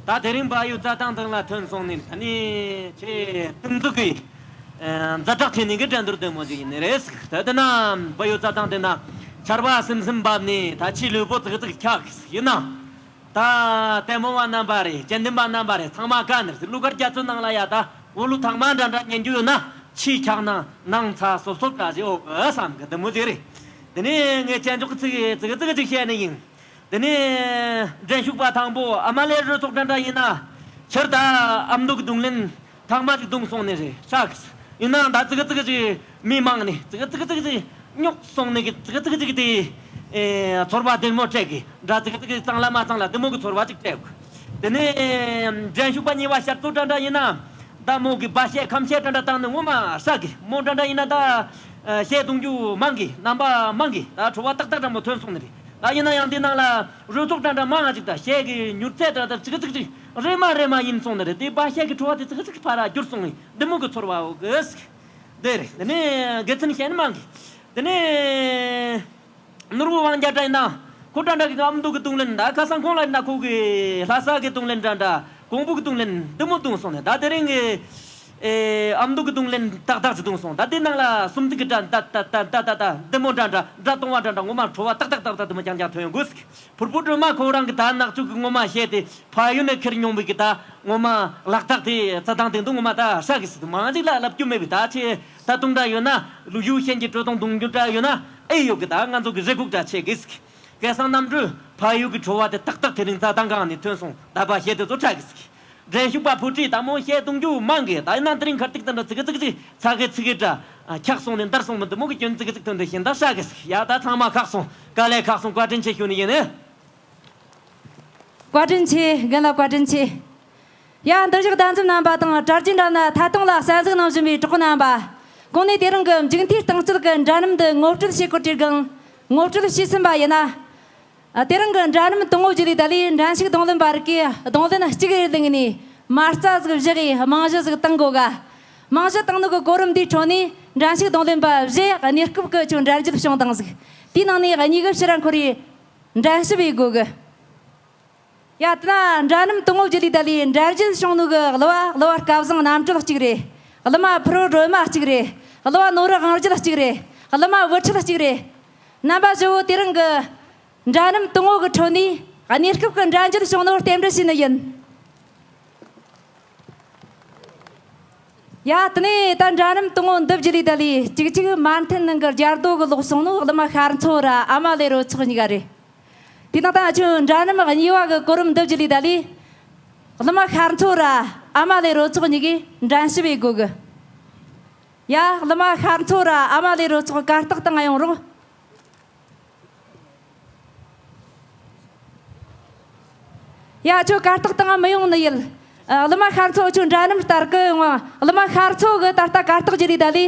ད་དེ་རིང་བལ་ཡུལ་རྩྭ་ཐང་སྟེང་ལ་ཐོན་སོང་ནས། ད་ནི་ཆེས་གཏིང་ཟབ་ཀྱི་ཛ་དྲག་ཐེབས་ནས་ཀྱི་འགྲན་བསྡུར་དེ་མོ་ཅིག་ཡིན་ནི་རེད། ད་དེ་ན་བལ་ཡུལ་རྩྭ་ཐང་དེ་ན་ཆར་པ་སིམ་སིམ་བབས་ནས་ད་ཆུ་ལུད་པོ་ཙིག་ཙིག་འཁྱག་ཡིན་ན། ད་ལྟད་མོ་བ་རྣམ་པ་རེད། དཔྱད་འདེམས་པ་རྣམ་པ་རེད། ཚང་མ་ག་ནས་གླུ་གར་རྒྱ་མཚོ་ནང་ལ་ཡ་ད་འོ་གླུ་ཐང་མ་འདྲ་འདྲ་ཉན་རྒྱུ་ཡོད་ན། ཆུ་འཁྱག་ན་ནང་ཚ་སོབ་སོབ་འདྲ་ཞིག་འོ་གི་བསམ་གི་འདི་མོ་ཅིག་རེད། དེ་ནས་ངས་དཔྱད་འཇོག་གི་ཚིག་ཙིག་ཙིག་ཅིག་བཤད་ནི་ཡིན། དེ་ནས་འགྲན་ཞུགས་པ་དང་པོ་ཨ་མ་ལེ་རུ་ཚོགས་འདྲ་འདྲ་ཡིན་ན། ཕྱིར་ད་ཨ་མདོ་གི་རྡུང་ལེན་ཐང་མ་ཅིག་རྡུང་སོང་ནི་རེད་ཤག་ཡིན་ནའང་ད་ཙིག་ཙིག་ཅིག་མི་མང་ནས་ཙིག་ཙིག་ཅིག་རྙོག་སོང་ནས་གི་ཙིག་ཙིག་ཅིག་དེ་ཨེ་ཚོར་བ་བདེ་མོ་སྤྲད་གི་འདྲ། ཙིག་ཙིག་གཙང་ལ་མ་གཙང་ལ་བདེ་མོ་གི་ཚོར་བ་ཅིག་སྤྲད་གི། དེ་ནས་འགྲན་ཞུགས་པ་གཉིས་པ་ཤར་ཚོ་འདྲ་འདྲ་ཡིན་ན། ད་མོ་གི་སྦ་བཤད་ཁམ་བཤད་འདྲ་འདྲ་བཏང་ནས་ངོ་མ་ཧྲ་གི། མོ་འདྲ་འདྲ་ཡིན་ན་ད་ཨ་བཤད་གཏོང་རྒྱུ་མང་གི། རྣམ་པ་མང་གི། ད་བྲོ་བ་ཏག་ཏག་འདྲ་མོ་ཐོན་སོང་ནི་རེད། ད་ཡིན་ན་ཡང་འདི་ནང་ལ་རུ་ཚོགས་འདྲ་འདྲ་མང་ང་ཅིག་ད་བཤད་གི་མྱུར་ཚད་འདྲ་ད་ཙིག་ཙིག་ཅིག་རེ་མ་རེ་མ་ཡིན་སོང་ནི་རེད། དེ་སྦ་བཤད་གི་བྲོ་བ་དེ་ཙིག་ཙིག་ཕར་ར་གྱུར་སོང་ནི་འདི་མོ་གི་ཚོར་བ་འོ་གི་ཟིག་དེ་རེད། དེ་ནས་དགེ་མཚན་གཞན་མང་གི། དེ་ནས་ནོར་བུ་དབང་རྒྱལ་འདྲ་ཡིན་ན་ཁོ་འདྲ་འདྲ་གི་ཨ་མདོ་གི་རྡུང་ལེན་འདྲ། ཁ་སང་ཁོང་ལ་ཡིན་ན་ཁོ་གི་ལྷ་ས་གི་རྡུང་ལེན་འདྲ་འདྲ། ཀོང་པོ་གི་རྡུང་ལེན་འདི་མོ་རྡུང་སོང་ནས། ད་དེ་རིང་གི་ཨེ་ཨ་མདོ་གི་རྡུང་ལེན་ཏག་ཏག་ཅིག་རྡུང་སོང་། ད་དེ་ནང་ལ་སུམ་རྩེན་གི་སྒྲ་ད་ད་ད་ད་ད་ད་འདི་མོ་འདྲ་འདྲ། སྒྲ་གཏོང་བ་འདྲ་འདྲ། ངོ་མ་བྲོ་བ་ཏག་ཏག་ཏག་ཏག་འདི་མོ་རྐྱང་རྐྱང་ཐོན་ཡོང་གི་ཟིག་ཕུར་བུ་སྒྲོལ་མ་ཁོ་རང་གི་ད་ནག་ཆུ་གི་ངོ་མ་བཤད་དེ་ཕ་ཡུལ་ནས་ཁྱེར་མྱོང་བའི་གི་ད་ངོ་མ་ལག་རྟགས་དེ་རྩྭ་ཐང་སྟེང་དུ་ངོ་མ་ད་ཧྲ་གི་ཟིག་མང་ཅིག་ལ་ལབ་རྒྱུ་མེད་པའི། ད་ཆེ་ད་དུང་འདྲ་ཡོད་ན་ལུ་གུ་ཤན་གྱི་དྲོད་གཏོང་གཏོང་རྒྱུ་འདྲ་ཡོད་ན་ཨེ་ཡོད་གི། ད་ང་ཚོ་གི་རེ་སྒུག་འདྲ་ཆེ་གི་ཟིག་སྐལ་བཟང་རྣམ་གྲོལ་ཕ་ཡུལ་གི་བྲོ་བ་དེ་ཏག་ཏག་དེ་རིང་རྩྭ་ཐང་སྒང་ནས་ཐོན་སོང་། ད་པ་བཤད་དེ་ཚོ་ཧྲ་གི་ཟིག་འགྲན་ཞུགས་པ་བུ་ཁྲིད་ད་མོ་བཤད་གཏོང་རྒྱུ་མང་གི། ད་ཡིན་ན་དེ་རིང་ཁར་ཏིག་ཏུ་འདྲ་ཙིག་ཙིག་ཙིག་ཚ་གི་ཚི་གི་འདྲ་འཁྱག་སོང་ནས་འདར་སོང་མི་འདི་མོ་གི་སྐྱོན་ཙིག་ཙིག་ཐོན་དེ་བཞིན་ད་ཧྲ་གི་ཟིག་ཡ་ད་ཚང་མ་ཁག་སོང་། དཀའ་ལས་ཁག་སོང་། བཀའ་དྲིན་ཆེ་ཞུ་ནི་ཡིན། བཀའ་དྲིན་ཆེ། རྒན་ལགས་བཀའ་དྲིན་ཆེ། ཡ། འདིར་བཞུགས་གདན་འཛོམས་རྣམ་པ་དང་གྲྭ་རྒྱུན་འདྲ་ན་ཐད་གཏོང་ལ་གསན་གཟིགས་གནང་བཞིན་པའི་གྲོགས་པོ་རྣམ་པ། གོང་ནས་དེ་རིང་གི་མཇུག་མཐའི་རྟིང་རྩོད་ཀྱི་འགྲན་རིམ་འདི་ངོ་སྤྲོད་བྱེད་དགོས་དྲིས་གང་ངོ་སྤྲོད་བྱས་ཟིན་པ་ཡིན་ན། དེ་རིང་གི་འགྲན་རིམ་དང་པོ་བརྒྱུད་ལས་ད་ལས་འགྲན་ཞུགས་རྡུང་ལེན་པ་རིགས་ཀྱིས་རྡུང་ལེན་གཅིག་རེ་ལེན་ནས་མ་རྩ་ཟིག་བཞག་གིས་རྨང་གཞི་ཟིག་བཏིང་དགོས་ག་རྨང་གཞི་བཏིང་ནོ་གི་གོ་རིམ་འདིའི་ཁྲོད་ནས་འགྲན་ཞུགས་རྡུང་ལེན་པ་བཞི་གནས་སྐབས་ཀྱི་ཆུ་འགྲན་རྒྱུད་བྱུང་དང་ཟིག་དེའི་ནང་ནས་གཉིས་ཀྱི་ཕྱིར་ར་འཁོར་རེ་འགྲན་ཞུགས་བྱེད་དགོས་གི་ཡ། དེ་ན་འགྲན་རིམ་དང་པོ་བརྒྱུད་ལས་ད་ལས་འགྲན་རྒྱུད་བྱུང་ནོ་གི་གླུ་བ་གླུ་བ་སྐལ་བཟང་རྣམ་གྲོལ་གཅིག་རེད། གླུ་མ་ཕུར་བུ་སྒྲོལ་མ་གཅིག་རེད། གླུ་བ་ནོར་བུ་དབང་རྒྱལ་གཅིག་རེད། གླུ་མ་བུ་ཁྲིད་གཅིག་རེད། རྣམ་པ་བཞི་བོ་དེ་རིང་གི་འགྲན་རིམ་དང་པོ་གི་ཁྲོད་ནས་གནས་སྐབས་ཀྱི་འགྲན་རྒྱུད་བྱུང་ནོ་རྟེན་འབྲེལ་བྱས་ནི་ཡིན། ཡ། དེ་ནས་ད་འགྲན་རིམ་དང་པོ་འདི་བརྒྱུད་ལས་ད་ལས་གཅིག་གཅིག་མ་མཐུན་ནང་གི་རྒྱལ་རྡོ་གི་ལོག་སོང་ནོ་གླུ་མ་ཤར་མཚོ་ར་ཨ་མ་ལེ་རུ་ཚོགས་གཉིས་ཀ་རེད། དེ་དང་ད་ཁྱོད་འགྲན་རིམ་གཉིས་པ་གི་གོ་རིམ་འདི་བརྒྱུད་ལས་ད་ལས། གླུ་མ་ཤར་མཚོ་ར་ཨ་མ་ལེ་རུ་ཚོགས་གཉིས་ཀྱིས་འགྲན་ཞུགས་བྱེད་དགོས་གི་ཡ། གླུ་མ་ཤར་མཚོ་ར་ཨ་མ་ལེ་རུ་ཚོགས་གར་སྟེགས་སྟེང་ཡོང་རོགས། ཡ། ཁྱོད་གར་སྟེགས་སྟེང་མི་ཡོང་ནི་ཡིན། ཨ། གླུ་མ་ཤར་མཚོ་ཁྱོད་འདྲ་རྣམ་ལྟར་གི་ཡོང་བ། གླུ་མ་ཤར་མཚོ་གི་ད་ལྟ་གར་སྟེགས་བརྒྱུད་ལས་ད་ལས།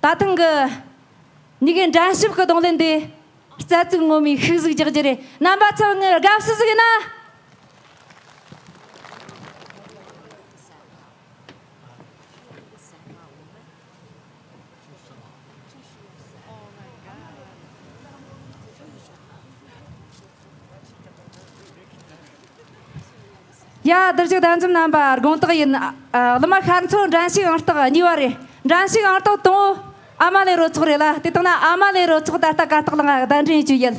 ད་ཐེངས་གི་ཉིད་ཀྱི་འགྲན་ཞུགས་ཀྱི་རྡུང་ལེན་འདི་རྩ་ཚིག་ངོ་མའི་ཤུགས་ཟིག་རྒྱག་རྒྱུ་རེད། རྣམ་པ་ཚོ་ངའི་དགའ་བསུ་ཟིག་ཡིན་ན། ཡ། བསྡུར་ཞུགས་གདན་འཛོམས་རྣམ་པ་དགོངས་དག་ཡིན། ཨ། གླུ་མ་ཤར་མཚོ་འགྲན་ཞུགས་ཨང་རྟགས་གཉིས་པ་རེད། འགྲན་ཞུགས་ཨང་རྟགས་དང་པོ་ཨ་མ་ལེ་རོ་ཚོགས་རེད་ལ། དེ་ལྟ་ན་ཨ་མ་ལེ་རོ་ཚོགས་ད་ལྟ་གར་སྟེགས་ལ་ང་གདན་འདྲེན་ཞུ་ཡིན།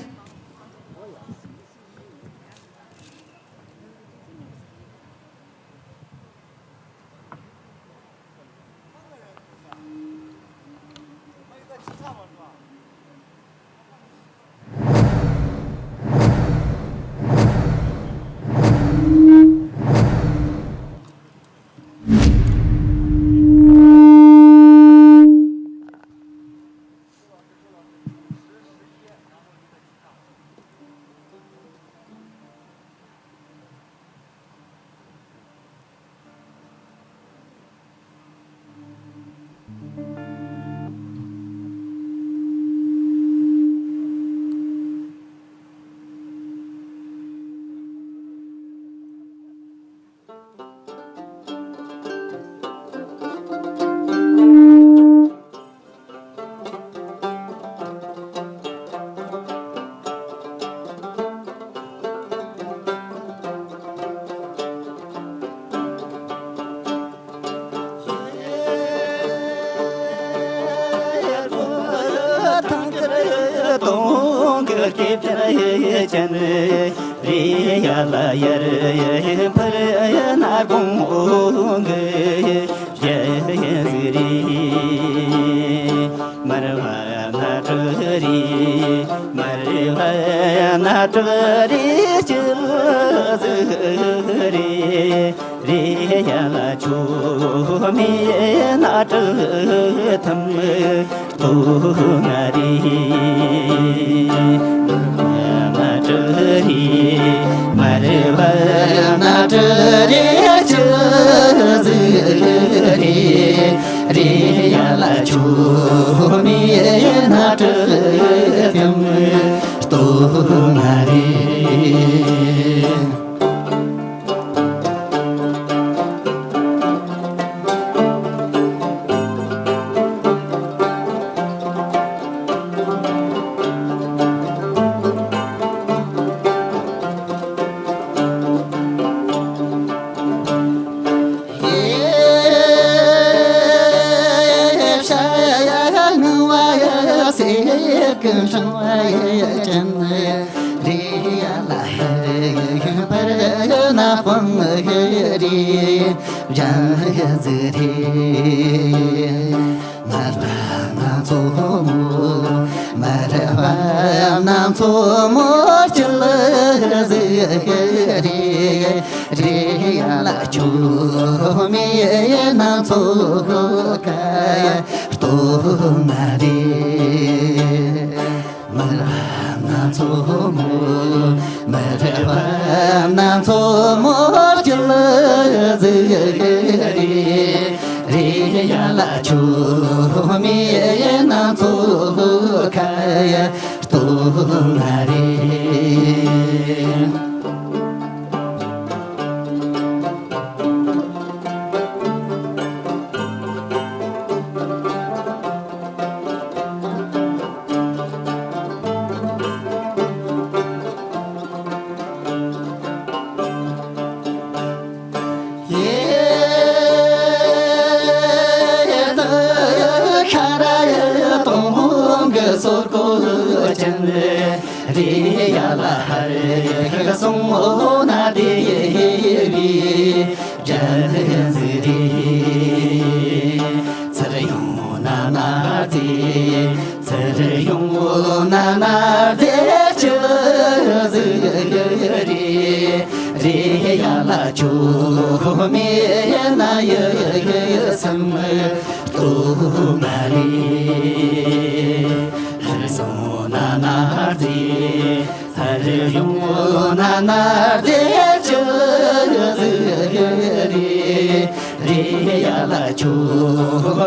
རེ་རེ་ཡ་ལ་ཆོ་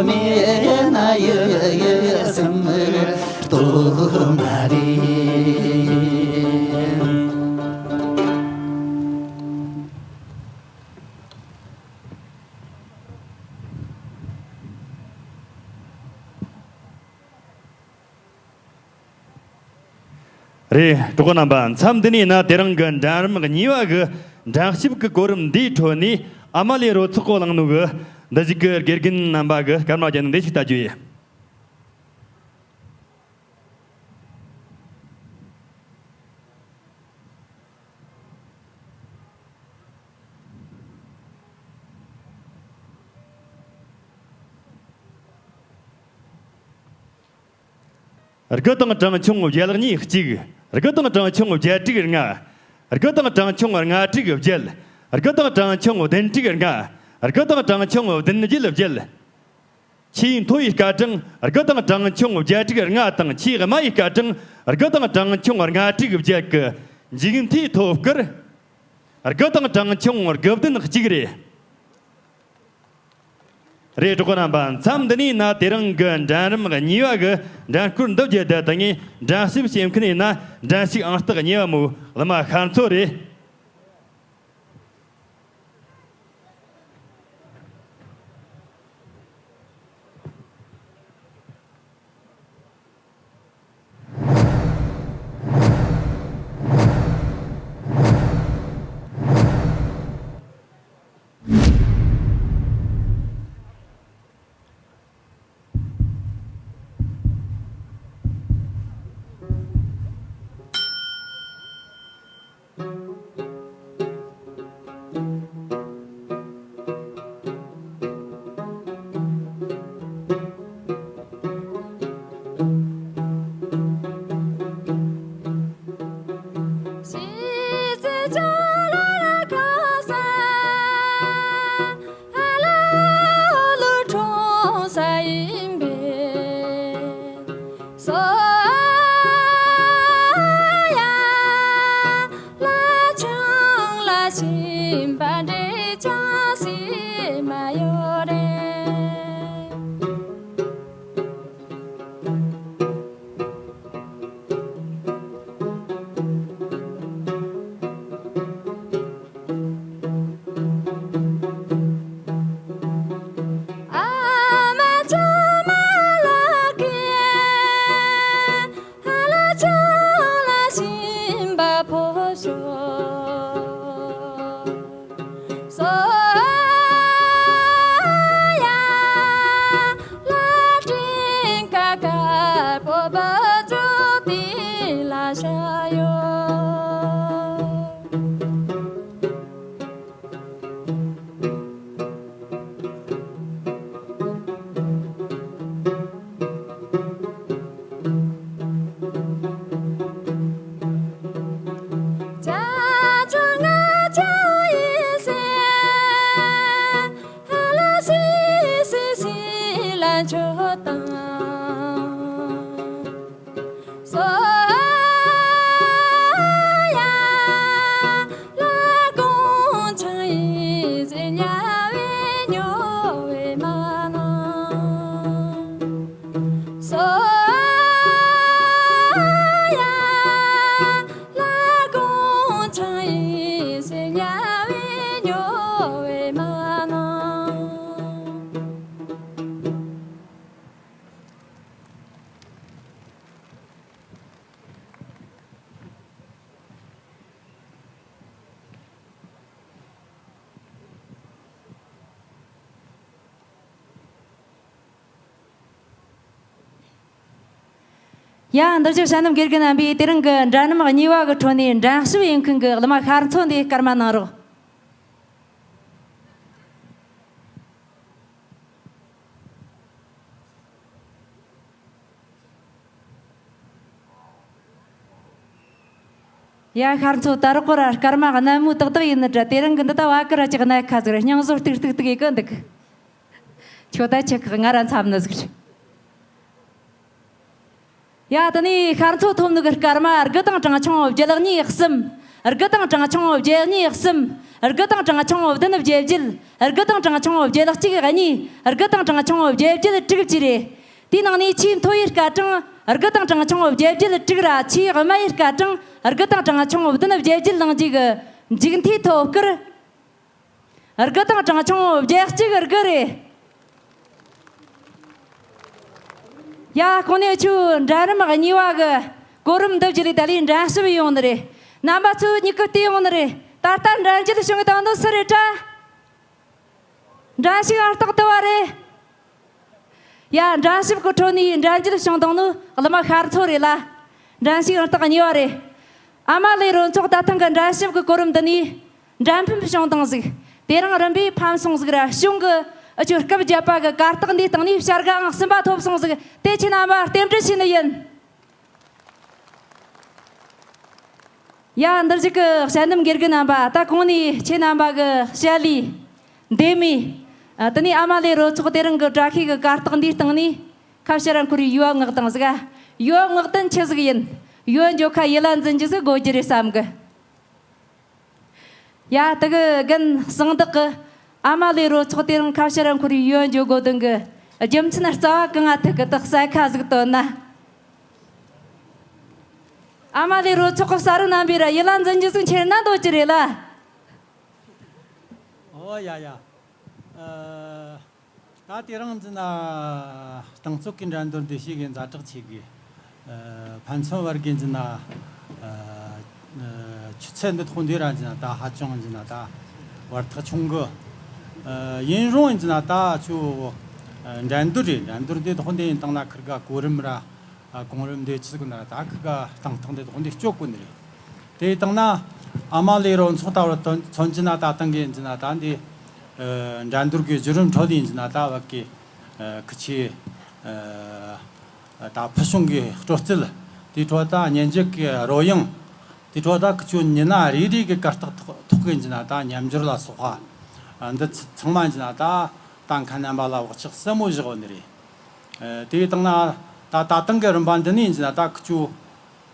མེད་ན་ཡི་ཡི་སེམས་སྟོང་མ་རེད། རེད། གྲོགས་པོ་རྣམ་པ། མཚམས་འདི་ནས་ན་དེ་རིང་གི་འགྲན་རིམ་གཉིས་པ་གི་འགྲན་ཞུགས་ཀྱི་གོ་རིམ་འདིའི་ཁྲོད་ནས་ཨ་མ་ལེ་རོ་ཚོགས་གོ་བླངས་ནོ་གི་འདི་ཞིག་གི་དགེ་རྒན་རྣམ་པ་གི་སྐར་མ་བརྒྱབ་ནས་འདི་ཞིག་ལྟ་རྒྱུ་ཡིན། དགུ་དང་གྲངས་ཆུང་བརྒྱད་གཉིས་གཅིག་དགུ་དང་གྲངས་ཆུང་བརྒྱད་དྲུག་ལྔ། དགུ་དང་གྲངས་ཆུང་ལྔ་དྲུག་བརྒྱད། དགུ་དང་གྲངས་ཆུང་བདུན་དྲུག་ལྔ། དགུ་དང་གྲངས་ཆུང་བདུན་བརྒྱད་བརྒྱད། ཆེས་མཐོ་བའི་སྐར་གྲངས་དགུ་དང་གྲངས་ཆུང་བརྒྱད་དྲུག་ལྔ་དང་ཆེས་དམའ་བའི་སྐར་གྲངས་དགུ་དང་གྲངས་ཆུང་ལྔ་དྲུག་བརྒྱད་ཀྱི་མཇུག་མཐའི་ཐོབ་སྐར་དགུ་དང་གྲངས་ཆུང་དགུ་བདུན་གཅིག་རེད། རེད། གྲོགས་པོ་རྣམ་པ། མཚམས་འདི་ནས་ན་དེ་རིང་གི་འགྲན་རིམ་གཉིས་པ་གི་འགྲན་སྐོར་འདི་བརྒྱུད་དེ་ད་ངས་འགྲན་ཞུགས་བྱེད་མཁན་ཡིན་ན་འགྲན་ཞུགས་ཨང་རྟགས་གཉིས་པ་མོ་གླུ་མ་ཤར་མཚོ་རེད། ཡ། འདིར་བཞུགས་ཞྭ་སྣམ་དགེ་རྒན་རྣམ་པས་དེ་རིང་གི་འགྲན་རིམ་གཉིས་པ་གི་ཁྲོད་ནས་འགྲན་ཞུགས་ཡིན་མཁན་གྱི་གླུ་མ་ཤར་མཚོ་འདི་སྐར་མ་གནང་རོགས། ཡ། ཤར་མཚོ་ད་རག་གོ་ར་སྐར་མ་གནམ་མོ་ཏག་ཏག་ཡིན་ནི་འདྲ། དེ་རིང་གི་འདི་ད་བ་ཀི་ར་ཅིག་གནའ་ཁ་ཟིག་ར་སྙིང་བཟོ་ཏིག་ཏིག་ཏིག་ཡི་གི་འདུག་ཁྱོད་ད་ཆི་ཁག་ང་ར་འཚབ་ནི་ཟིག་ཡ། དེ་ནས་ཤར་མཚོ་ཐོབ་ནི་གི་སྐར་མ་དགུ་དང་གྲངས་ཆུང་བརྒྱད་གཉིས་གསུམ། དགུ་དང་གྲངས་ཆུང་བརྒྱད་གཉིས་གསུམ། དགུ་དང་གྲངས་ཆུང་བདུན་བརྒྱད་བརྒྱད། དགུ་དང་གྲངས་ཆུང་བརྒྱད་གཅིག་གཉིས། དགུ་དང་གྲངས་ཆུང་བརྒྱད་དྲུག་བཅས་རེད། དེའི་ནང་ནས་ཆེས་མཐོ་བའི་སྐར་གྲངས་དགུ་དང་གྲངས་ཆུང་བརྒྱད་བརྒྱད་དྲུག་ར། ཆེས་དམའ་བའི་སྐར་གྲངས་དགུ་དང་གྲངས་ཆུང་བདུན་བརྒྱད་བརྒྱད་བླངས་རྗེས་ཀྱི་མཇུག་མཐའི་ཐོབ་སྐར། དགུ་དང་གྲངས་ཆུང་བརྒྱད་གཅིག་དགུ་རེད། ཡ། གོང་ནས་ཆུ་འགྲན་རིམ་གཉིས་པ་གི་གོ་རིམ་འདི་བརྒྱུད་ལས་ད་ལས་འགྲན་ཞུགས་ཡོང་ནི་རེད། རྣམ་པ་ཚོས་མྱུ་གུ་བལྟས་ཡོང་ནི་རེད། ད་ལྟ་འགྲན་རྒྱལ་བྱུང་བཏང་ནི་སུ་རེད་དྲ། འགྲན་ཞུགས་ཨང་རྟགས་དུ་བ་རེད། ཡ། འགྲན་ཞུགས་ཀྱི་ཁྲོད་ནས་འགྲན་རྒྱལ་བྱུང་བཏང་ནི་གླུ་མ་ཤར་མཚོ་རེད་ལ། འགྲན་ཞུགས་ཨང་རྟགས་གཉིས་པ་རེད། ཨ་མ་ལེ་རོ་ཚོགས་ད་ཐེངས་ཀྱི་འགྲན་ཞུགས་ཀྱི་གོ་རིམ་འདི་ནས་འགྲན་ཕམ་བྱུང་བཏང་ཟིག། དེ་རིང་རིམ་པས་ཕམ་སོང་ཟིག་ར། གཞུང་གི་ཨ་ཆོའི་སྐབས་བརྒྱད་པ་གི་གར་སྟེགས་འདིའི་སྟེང་ནས་བྱ་དགའ་ཨང་གསུམ་པ་ཐོབ་སོང་ཟིག། དེ་ཁྱེད་རྣམ་པར་རྟེན་འབྲེལ་ཞུས་ནི་ཡིན། ཡ། འདིར་བཞུགས་ཀྱི་དཔྱད་འདེམས་དགེ་རྒན་རྣམ་པ། ད་གོང་ནས་ཁྱེད་རྣམ་པ་གི་དཔྱད་ལས་འདེམས་མི། ཨ། དེ་ནས་ཨ་མ་ལེ་རོ་ཚོགས་དེ་རིང་གི་བཀྲ་ཤིས་ཀྱི་གར་སྟེགས་འདིའི་སྟེང་ནས་ཁ་བྱེ་ར་འཁོར་བའི་ཡུལ་བབ་མངགས་བཏང་ཟིག། ཡུལ་བབ་མངགས་དོན་ཆི་ཟིག་ཡིན། ཡུལ་བབ་འགྱོ་ཁ་ཡིད་ལ་འཛིན་རྒྱུ་ཟིག་དགོས་རྒྱུ་རེད་བསམ་གི། ཡ། དེ་གི་རྒན་གསང་བདག་གིས་ཨ་མ་ལེ་རོ་ཚོགས་དེ་རིང་ཁ་བྱེ་ར་འཁོར་བའི་ཡུལ་བབ་འགྱོ་དགོས་དོན་གི་རྒྱུ་མཚན་རྩ་བ་གང་ང་ཐུག་གི་དག་གསལ་ཁ་ཟིག་བཏོན་ན། ཨ་མ་ལེ་རོ་ཚོགས་ཀྱི་གསར་རྣམ་པས་ར་ཡིད་ལ་འཛིན་རྒྱུ་ཟིག་འཁྱེར་ན་འདོད་ཀྱི་རེད་ལ། ཨོ་ཡ་ཡ། ཨ། ད་དེ་རིང་འཛིན་ན་རྟིང་རྩོད་ཀྱི་འགྲན་བསྡུར་འདི་ཞིག་གི་ཛ་དྲག་ཆེ་གི། ཨ། ཕན་ཚུན་བར་གྱི་འཛིན་ན། ཨ། ཨ། ཆུ་ཚད་འདི་ཐོག་འདི་ར་འཛིན་ན་ད་ཧ་ཅང་འཛིན་ན་ད་བར་ཐག་ཆུང་གི། ཨ། ཡིན་རུང་འཛིན་ན་ད་ཆུ། ཨ། འགྲན་བསྡུར་རེད། འགྲན་བསྡུར་འདི་ཐོག་འདི་ཡིན་སྟངས་ན་ཁིར་ག་གོ་རིམ་ར། ཨ། གོང་རིམ་འདི་ཆི་ཟིག་ན་ད་ཁི་ག་སྟེང་ཐག་འདི་དོག་འདི་སྐྱོ་གོ་ནི་རེད། དེ་བཏང་ན་ཨ་མ་ལེ་རོ་ཚོགས་ལྟ་བུར་མཚོན་གྱི་ན་ད་ཐེངས་ཀྱི་ཡིན་གྱི་ན་ད་འདི། ཨ། འགྲན་བསྡུར་གྱི་བརྒྱུད་རིམ་ཁྲོད་ཡིན་གྱི་ན་ད་བ་གི། ཨ། ཁི་ཆེ། ཨ། ད་ཕུལ་བྱུང་གི་སྤྲོ་རྩལ། དེ་འཕྲོ་ད་སྙན་འཇེབས་ཀྱི་རོལ་དབྱངས། དེ་འཕྲོ་ད་ཁི་ཆོ་མྱི་སྣ་རེ་རེ་གི་གར་སྟེགས་ཐོག་ཐོག་གི་ཡིན་གྱི་ན་ད་ཉམས་འགྱུར་ལ་སོགས་པ། ཨ། འདི་ཚང་མ་ཡིན་གྱི་ན་ད་ད་མཁན་རྣམ་པ་ལ་བག་ཆགས་ཟབ་མོ་བཞག་ཡོད་ནི་རེད། ཨ། དེ་བཏང་ན་ད་ད་ཐེངས་ཀྱི་རིམ་པ་འདི་ནས་ཡིན་ན་ད་ཁི་ཆོ།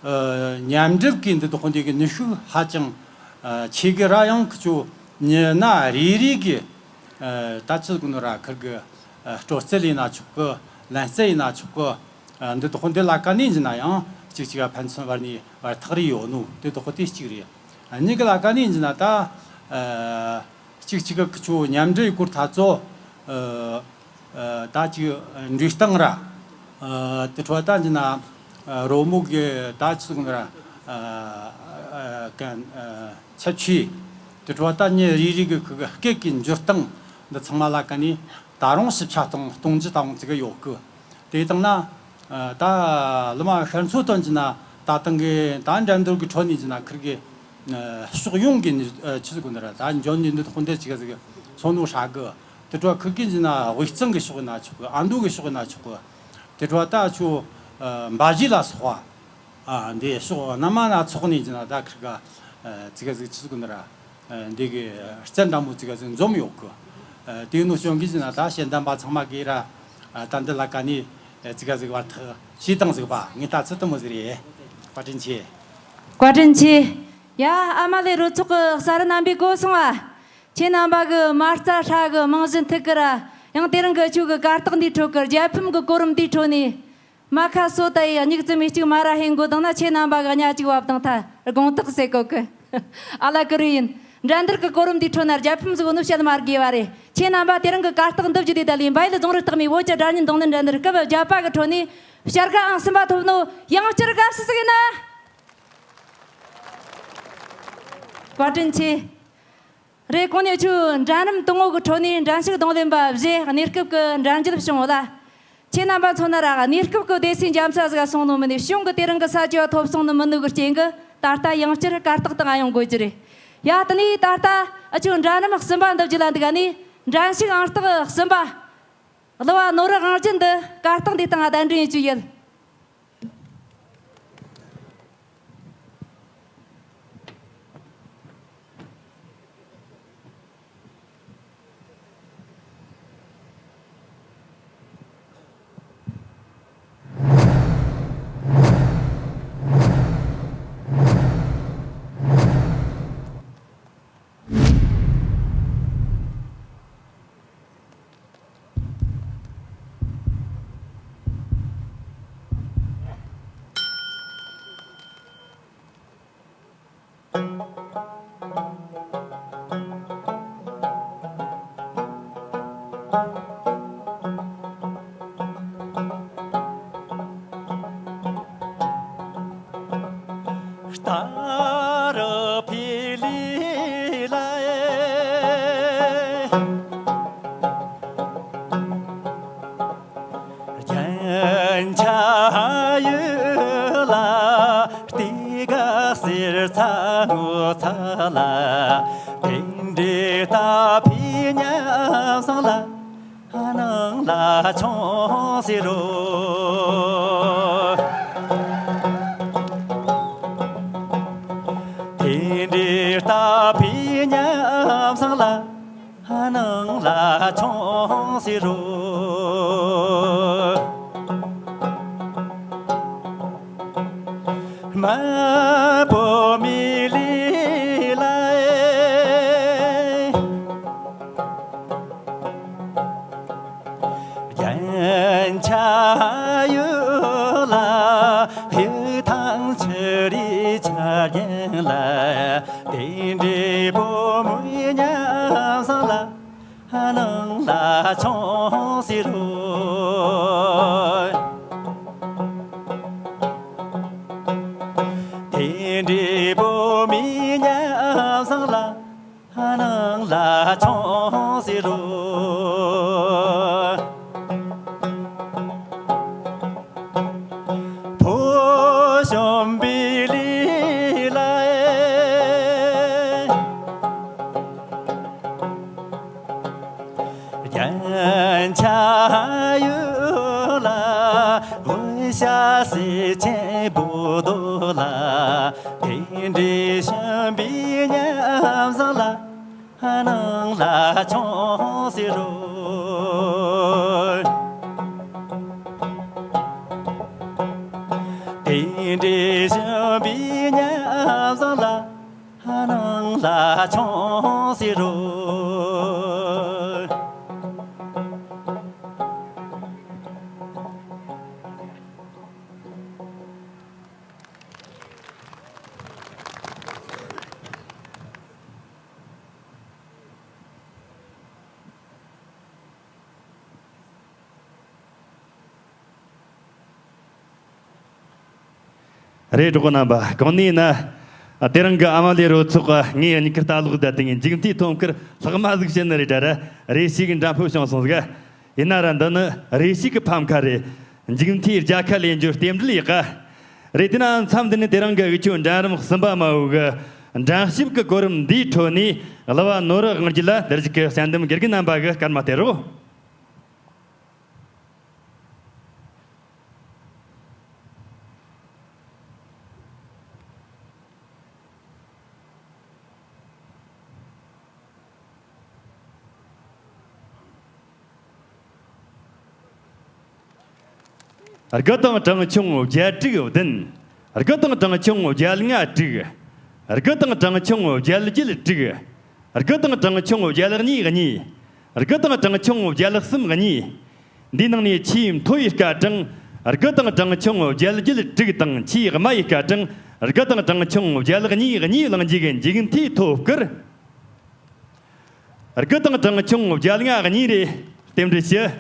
ཨ། མཉམ་འགྲུབ་ཀྱི་འདི་དག་འདི་གི་ནུས་ཤུགས་ཧ་ཅང་། ཨ། ཆེ་གི་ར། ཡང་ཁི་ཆོ་མྱི་སྣ་རེ་རེ་གི། ཨ། ད་ཆི་ཟིག་ནོ་ར་ཁིར་གི། ཨ། སྤྲོ་རྩལ་ཡིན་ན་ཆོག་གི། ལེན་རྩལ་ཡིན་ན་ཆོག་གི། ཨ། འདི་དག་འདི་ལ་ཀ་ནས་ཡིན་ན་ཡང་གཅིག་གཅིག་ག་ཕན་ཚུན་བར་ནས་བར་ཐག་རེ་ཡོད་ནོ་དེ་དག་དེ་གཅིག་རེད། ཨ། གཉིས་ཀ་ལ་ཀ་ནས་ཡིན་ན་ད། ཨ། གཅིག་གཅིག་གི་ཁི་ཆོ་མཉམ་འབྲེལ་སྐོར་ཐ་ཚོ། ཨ། ཨ། ད་ཅིག་འགྲིག་སྟངས་ར། ཨ། དེ་འཕྲོ་ད་འདི་ན། ཨ། རོལ་མོ་གི་ད་ཅི་ཟིག་ན་ར། ཨ། ཨ། གན། ཨ། ཚབས་ཆེ། དེ་འཕྲོ་ད་མྱི་རེ་རེ་གི་ཁི་གི་སྐད་ཀྱི་འགྱུར་སྟངས་འདི་ཚང་མ་ལ་ཀ་ནས་ད་རུང་ཞིབ་ཆ་གཏོང་གཏོང་རྒྱུ་ད་རུང་ཙི་གི་ཡོད་གི། དེ་བཏང་ན། ཨ། ད་གླུ་མ་ཤར་མཚོ་དོན་གྱི་ན་ད་ཐེངས་གི་ད་འགྲན་བསྡུར་གི་ཁྲོད་ནས་ཀྱི་ན་ཁིར་གི། ཨ། ཕྱོགས་ཡོངས་ཀྱི་ནི། ཨ། ཆི་ཟིག་གོ་ནི་ར་ད་འཇོན་ནི་འདི་དག་འདི་ཅི་ག་ཟིག་མཚོན་ནོ་ཧྲ་གི། དེ་འཕྲོ་ཁིར་གི་ཡིན་ན་དབུས་གཙང་གི་ཕྱོགས་ཡིན་ན་ཆོག་གི། ཨ་མདོ་གི་ཕྱོགས་ཡིན་ན་ཆོག་གི། དེ་འཕྲོ་ད་ཆུ། ཨ། འབའ་གཞས་ལ་སོགས་པ། ཨ། འདི་ཕྱོགས་སྣ་མ་སྣ་ཚོགས་ནས་ཡིན་ན་ད་ཁིར་ག། ཨ། ཙི་ག་ཟིག་ཆི་ཟིག་གོ་ནི་ར། ཨ། འདི་གི་རྩལ་འདྲ་མོ་ཙི་ག་ཟིག་འཛོམས་ཡོད་གི། ཨ། དེ་ནོ་བྱུང་གི་ཡིན་ན་ད་ཤེས་ལྡན་པ་ཚང་མ་གི་ར། ཨ། ད་འདི་ལ་ཀ་ནས། ཨ། ཙི་ག་ཟིག་བར་ཐག་ཆེ་བཏང་ཟིག་པ་ངས་ད་ཚོད་ལྟ་མོ་ཟིག་རེད། བཀའ་དྲིན་ཆེ། བཀའ་དྲིན་ཆེ། ཡ། ཨ་མ་ལེ་རོ་ཚོགས་ཀྱི་གསར་རྣམ་པས་གོ་སོང་ཨ། ཁྱེད་རྣམ་པ་གི་མ་རྩ་ཧྲ་གི་རྨང་གཞི་མཐུད་གི་ར། ཡང་དེ་རིང་གི་ཆོས་ཀྱི་གར་སྟེགས་འདིའི་ཁྲོད་ཀྱི་རྒྱལ་ཕམ་གྱི་གོ་རིམ་འདིའི་ཁྲོད་ནས། མ་ཁ་སོ་ད་ཡི་སྙིགས་རྩི་མི་གཅིག་མ་ར་ཧེ་མགོ་དང་ན་ཁྱེད་རྣམ་པ་གི་གཉའ་གཅིག་བབ་དང་ཐ་དགོངས་དག་ཟེར་གོ་གི། ཨ་ལ་ཀི་རུ་ཡིན། འགྲན་བསྡུར་གྱི་གོ་རིམ་འདིའི་ཁྲོད་ན་རྒྱལ་ཕམ་ཟིག་ནུབ་བཤད་མ་དགོས་པ་རེད། ཁྱེད་རྣམ་པ་དེ་རིང་གི་གར་སྟེགས་འདི་བརྒྱུད་དེ་ད་ལས་འབའ་ཡུལ་རྫོང་རིགས་རྟགས་མའི་བོད་ཀྱི་སྒྲ་སྙན་རྡུང་ལེན་འགྲན་བསྡུར་སྐབས་བརྒྱད་པ་གི་ཁྲོད་ནས་བྱ་དགའ་ཨང་གསུམ་པ་ཐོབ་ནོ་ཡང་བསྐྱར་དགའ་བསུ་ཟིག་ཡིན་ན། བཀའ་དྲིན་ཆེ། རེད། གོང་ནས་ཆུ་འགྲན་རིམ་དང་པོ་གི་ཁྲོད་ནས་འགྲན་ཞུགས་རྡུང་ལེན་པ་བཞི་གནས་སྐབས་ཀྱི་འགྲན་རྒྱལ་བྱུང་བ་ལ། ཁྱེད་རྣམ་པ་ཚོ་ན་ར་གནས་སྐབས་ཀྱི་སྡེ་སྲིད་འཇམ་ས་ཟིག་སོང་ནོ་མིན་ནས་གཞུང་གི་དེ་རིང་གི་ས་བཅུ་བ་ཐོབ་སོང་ནི་མིན་ནོ་གི་རྐྱེན་གྱིས་ད་ལྟ་ཡང་བསྐྱར་གར་སྟེགས་སྟེང་ང་ཡོང་དགོས་རྒྱུ་རེད། ཡ། དེ་ནས་ད་ལྟ་ཨ་ཆུ་འགྲན་རིམ་གསུམ་པ་འདི་བརྒྱུད་ལ་འདུག་ནས་འགྲན་ཞུགས་ཨང་རྟགས་གསུམ་པ། གླུ་བ་ནོར་བུ་དབང་རྒྱལ་འདི་གར་སྟེགས་འདི་སྟེང་ང་གདན་འདྲེན་ཡེད་རྒྱུ་ཡིན། ཏཱ་རུ་པི་ལི་ལ། རྒྱན་ཆ་གཡུ་ལ་ཏི་ག་སེར་ཚ་སྔོ་ཚ་ལ། དེ་འདྲའི་ཏ་ཕི་ཉམས་བཟང་ལ། ནང་ལ་ཆུང་ཟེར་རོ། དེ་འདྲའི་ཏ་ཕི་ཉམས་བཟང་ལ། ནང་ལ་ཆུང་ཟེར་རོ། དམར་པོ་མི་ལི་ལ། རྒྱན་ཆ་གཡུ་ལ་གཡུ་ཐང་ཆུ་རི་ཆ་རྒྱན་ལ། དེ་འདྲའི་བུ་མོའི་ཉམས་བཟང་ལ། ནང་ལ་ཆུང་ཟེར་རོ། དེ་འདྲའི་བུ་མོའི་ཉམས་བཟང་ལ། ནང་ལ་ཆུང་ཟེར་རོ། ཕོ་གཞོན་པའི་ལི་ལ། རྒྱན་ཆ་གཡུ་ལ་འོད་ཞགས་སེར་ཆེན་འབུབ་རྡོ་ལ། དེ་འདྲའི་གཞོན་པའི་ཉམས་བཟང་ལ། ནང་ལ་ཆུང་ཟེར་རོ། དེ་འདྲའི་གཞོན་པའི་ཉམས་བཟང་ལ། ནང་ལ་ཆུང་ཟེར་རོ། རེད། གྲོགས་པོ་རྣམ་པ། གང་ནས་ན། དེ་རིང་གི་ཨ་མ་ལེ་རོལ་ཚོགས་ངའི་མྱིག་ཁར་ལྟ་ལོག་བསྡད་དེ། ངས་མཇུག་མཐའི་ཐོག་ཁར་ལྷག་མ་ཟིག་བཤད་ནི་རེད་དྲ་ར། རེ་ཞིག་འདྲ་འཕོ་བྱུང་སོང་ཟིག། ཡིན་ན་ར་འདི་ནི་རེ་ཞིག་གི་ཕམ་ཁ་རེད། མཇུག་མཐའི་རྒྱལ་ཁ་ལེན་རྒྱུ་རྟེན་འབྲེལ་ཡག་ག་རེད། དེ་ན་མཚམས་འདི་ནས་དེ་རིང་གི་འུ་ཆོའི་འགྲན་རིམ་གསུམ་པ་མ་བོ་གི་འགྲན་ཞིབ་གི་གོ་རིམ་འདིའི་ཁྲོད་ནས་གླུ་བ་ནོར་བུ་དབང་རྒྱལ་ལ་དེ་རིང་གི་དཔྱད་འདེམས་དགེ་རྒན་རྣམ་པ་གི་སྐར་མ་སྟེར་རོགས། དགུ་དང་གྲངས་ཆུང་བརྒྱད་དྲུག་བདུན། དགུ་དང་གྲངས་ཆུང་བརྒྱད་ལྔ་དྲུག། དགུ་དང་གྲངས་ཆུང་བརྒྱད་བརྒྱད་དྲུག། དགུ་དང་གྲངས་ཆུང་བརྒྱད་གཉིས་གཉིས། དགུ་དང་གྲངས་ཆུང་བརྒྱད་གསུམ་གཉིས། འདིའི་ནང་ནས་ཆེས་མཐོ་བའི་སྐར་གྲངས་དགུ་དང་གྲངས་ཆུང་བརྒྱད་བརྒྱད་དྲུག་དང་། ཆེས་དམའ་བའི་སྐར་གྲངས་དགུ་དང་གྲངས་ཆུང་བརྒྱད་གཉིས་གཉིས་བླངས་རྗེས་ཀྱི་མཇུག་མཐའི་ཐོབ་སྐར། དགུ་དང་གྲངས་ཆུང་བརྒྱད་ལྔ་གཉིས་རེད། རྟེན་འབྲེལ་ཞུ།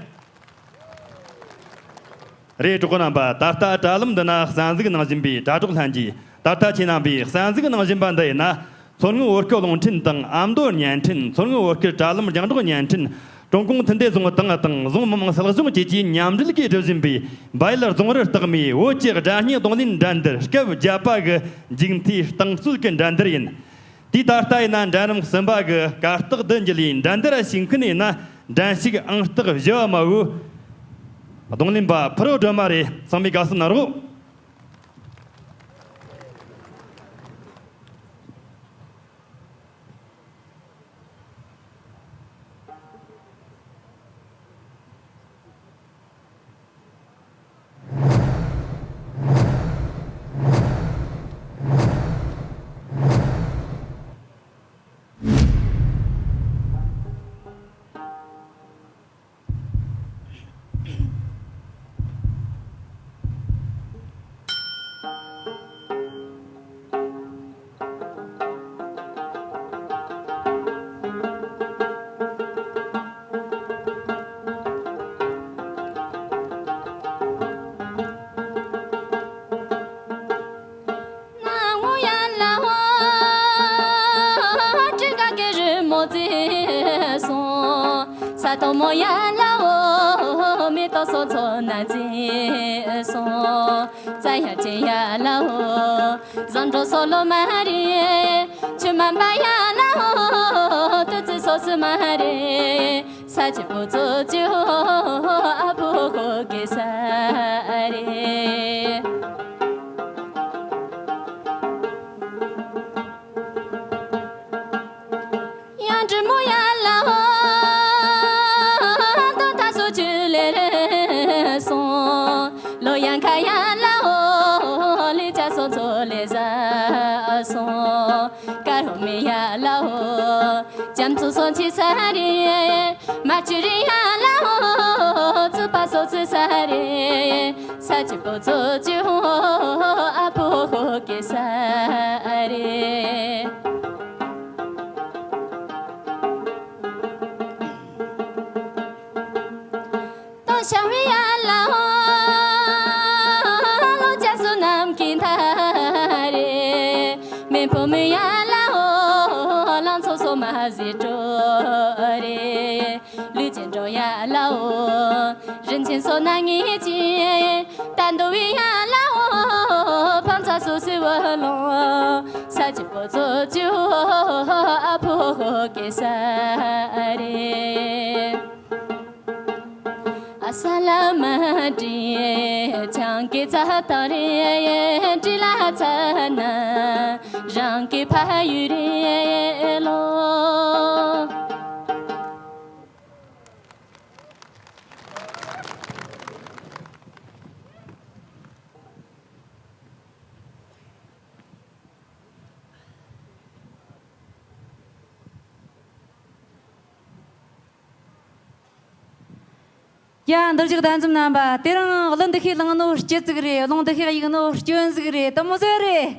རེད། གྲོགས་པོ་རྣམ་པ། ད་ལྟ་དྲ་ལམ་འདི་ན་གསན་གཟིགས་གནང་བཞིན་པའི་དྲ་གྲོགས་ལྷན་རྒྱས། ད་ལྟ་ཁྱེད་རྣམ་པས་གསན་གཟིགས་གནང་བཞིན་པ་འདི་ཡིན་ན། མཚོ་སྔོན་བོད་སྐད་རླུང་འཕྲིན་དང་ཨ་མདོ་བརྙན་འཕྲིན། མཚོ་སྔོན་བོད་སྐད་དྲ་ལམ་རྒྱང་སྒྲོག་བརྙན་འཕྲིན། ཀྲུང་གུང་མཐུན་སྡེ་རྫོང་ཏང་དང་རྫོང་མི་དམངས་སྲིད་གཞུང་བཅས་ཀྱིས་མཉམ་འབྲེལ་གྱིས་སྒྲུབ་བཞིན་པའི་བལ་ཡུལ་རྫོང་རི་སྟག་མའི་བོད་ཀྱི་སྒྲ་སྙན་རྡུང་ལེན་འགྲན་བསྡུར་སྐབས་བརྒྱད་པ་གི་མཇུག་མཐའི་རྟིང་རྩོད་ཀྱི་འགྲན་བསྡུར་ཡིན། དེའི་ད་ལྟ་ཡིན་ན་འགྲན་རིམ་གསུམ་པ་གི་གར་སྟེགས་འདི་འཇུ་ལེན་འགྲན་བསྡུར་བྱེད་མཁན་ཡིན་ན། འགྲན་ཞུགས་ཨང་རྟགས་བཞི་བ་མ་བོ་རྡུང་ལེན་པ་ཕུ་རོ་སྒྲོལ་མ་རེད། ཚང་མས་དགའ་བསུ་གནང་རོགས། ད་དོ་མོ་ཡ་ལ་འོ། མེ་ཏོག་སོ་མཚོ་ན་འཛིན་སོང་། རྩྭ་ཡ་ཅན་ཡ་ལ་འོ། བཟང་འགྲོ་སོ་ལོ་མ་རེད། ཆུ་མ་འབའ་ཡ་ལ་འོ། དུ་ཙི་སོ་སི་མ་རེད། ས་ཆེན་པོ་ཚོ་ཅི་ཧོ། ཨ་ཕོ་ཧོ་གེ་ས་རེད། ཡང་འབྲི་མོ་ཡ་ལ་འོ། འདོན་ཐ་སོ་ཆུ་ལེ་རེ་སོང་། ལོ་ཡང་ཁ་ཡ་ལ་འོ། ལི་ཅ་སོ་ཚོ་ལེ་ཟ་སོང་། ཀ་རོ་མེ་ཡ་ལ་འོ། ལྕམ་ཚོ་སོ་ཆི་ས་རེ། མ་ཆུ་རི་ཡ་ལ་འོ། ཙུ་པ་སོ་ཙི་ས་རེ། ས་ཆེན་པོ་ཚོ་ཅི་ཧོ། ཨ་ཕོ་ཧོ་གེ་ས་རེད། ཏོ་ཤང་བི་ཡ་ལ་འོ། ལོ་ཅ་སོ་ནམ་གི་མཐའ་རེད། མེ་ཕོ་མི་ཡ་ལ་འོ། ལང་ཚོ་སོ་མ་ཟི་ཀྲོ་རེད། ལུས་ཅན་འགྲོ་ཡ་ལ་འོ། རིན་ཆེན་སོ་ན་ངེས་ཅན། ད་འདོ་བི་ཡ་ལ་འོ། ཕམ་ཚ་སོ་སི་བ་ལོ། ས་ཆེན་པོ་ཚོ་ཅི་ཧོ། ཨ་ཕོ་ཧོ་གེ་ས་རེད། ཨ་ས་ལ་མ་དྲིན་ཆང་གི་ཚ་ཏང་རེད། དྲི་ལ་ཚ་ན་རང་གི་ཕ་ཡུལ་རེད་ལོ། ཡ། འདིར་བཞུགས་གདན་འཛོམས་རྣམ་པ། དེ་རིང་གླུ་འདི་ཤེས་བླངས་ནོ་སྐྱིད་ཟིག་རེད། རླུང་འདི་ཤེས་གཡུག་ནོ་སྐྱོན་ཟིག་རེད། དེ་མོ་ཟིག་རེད།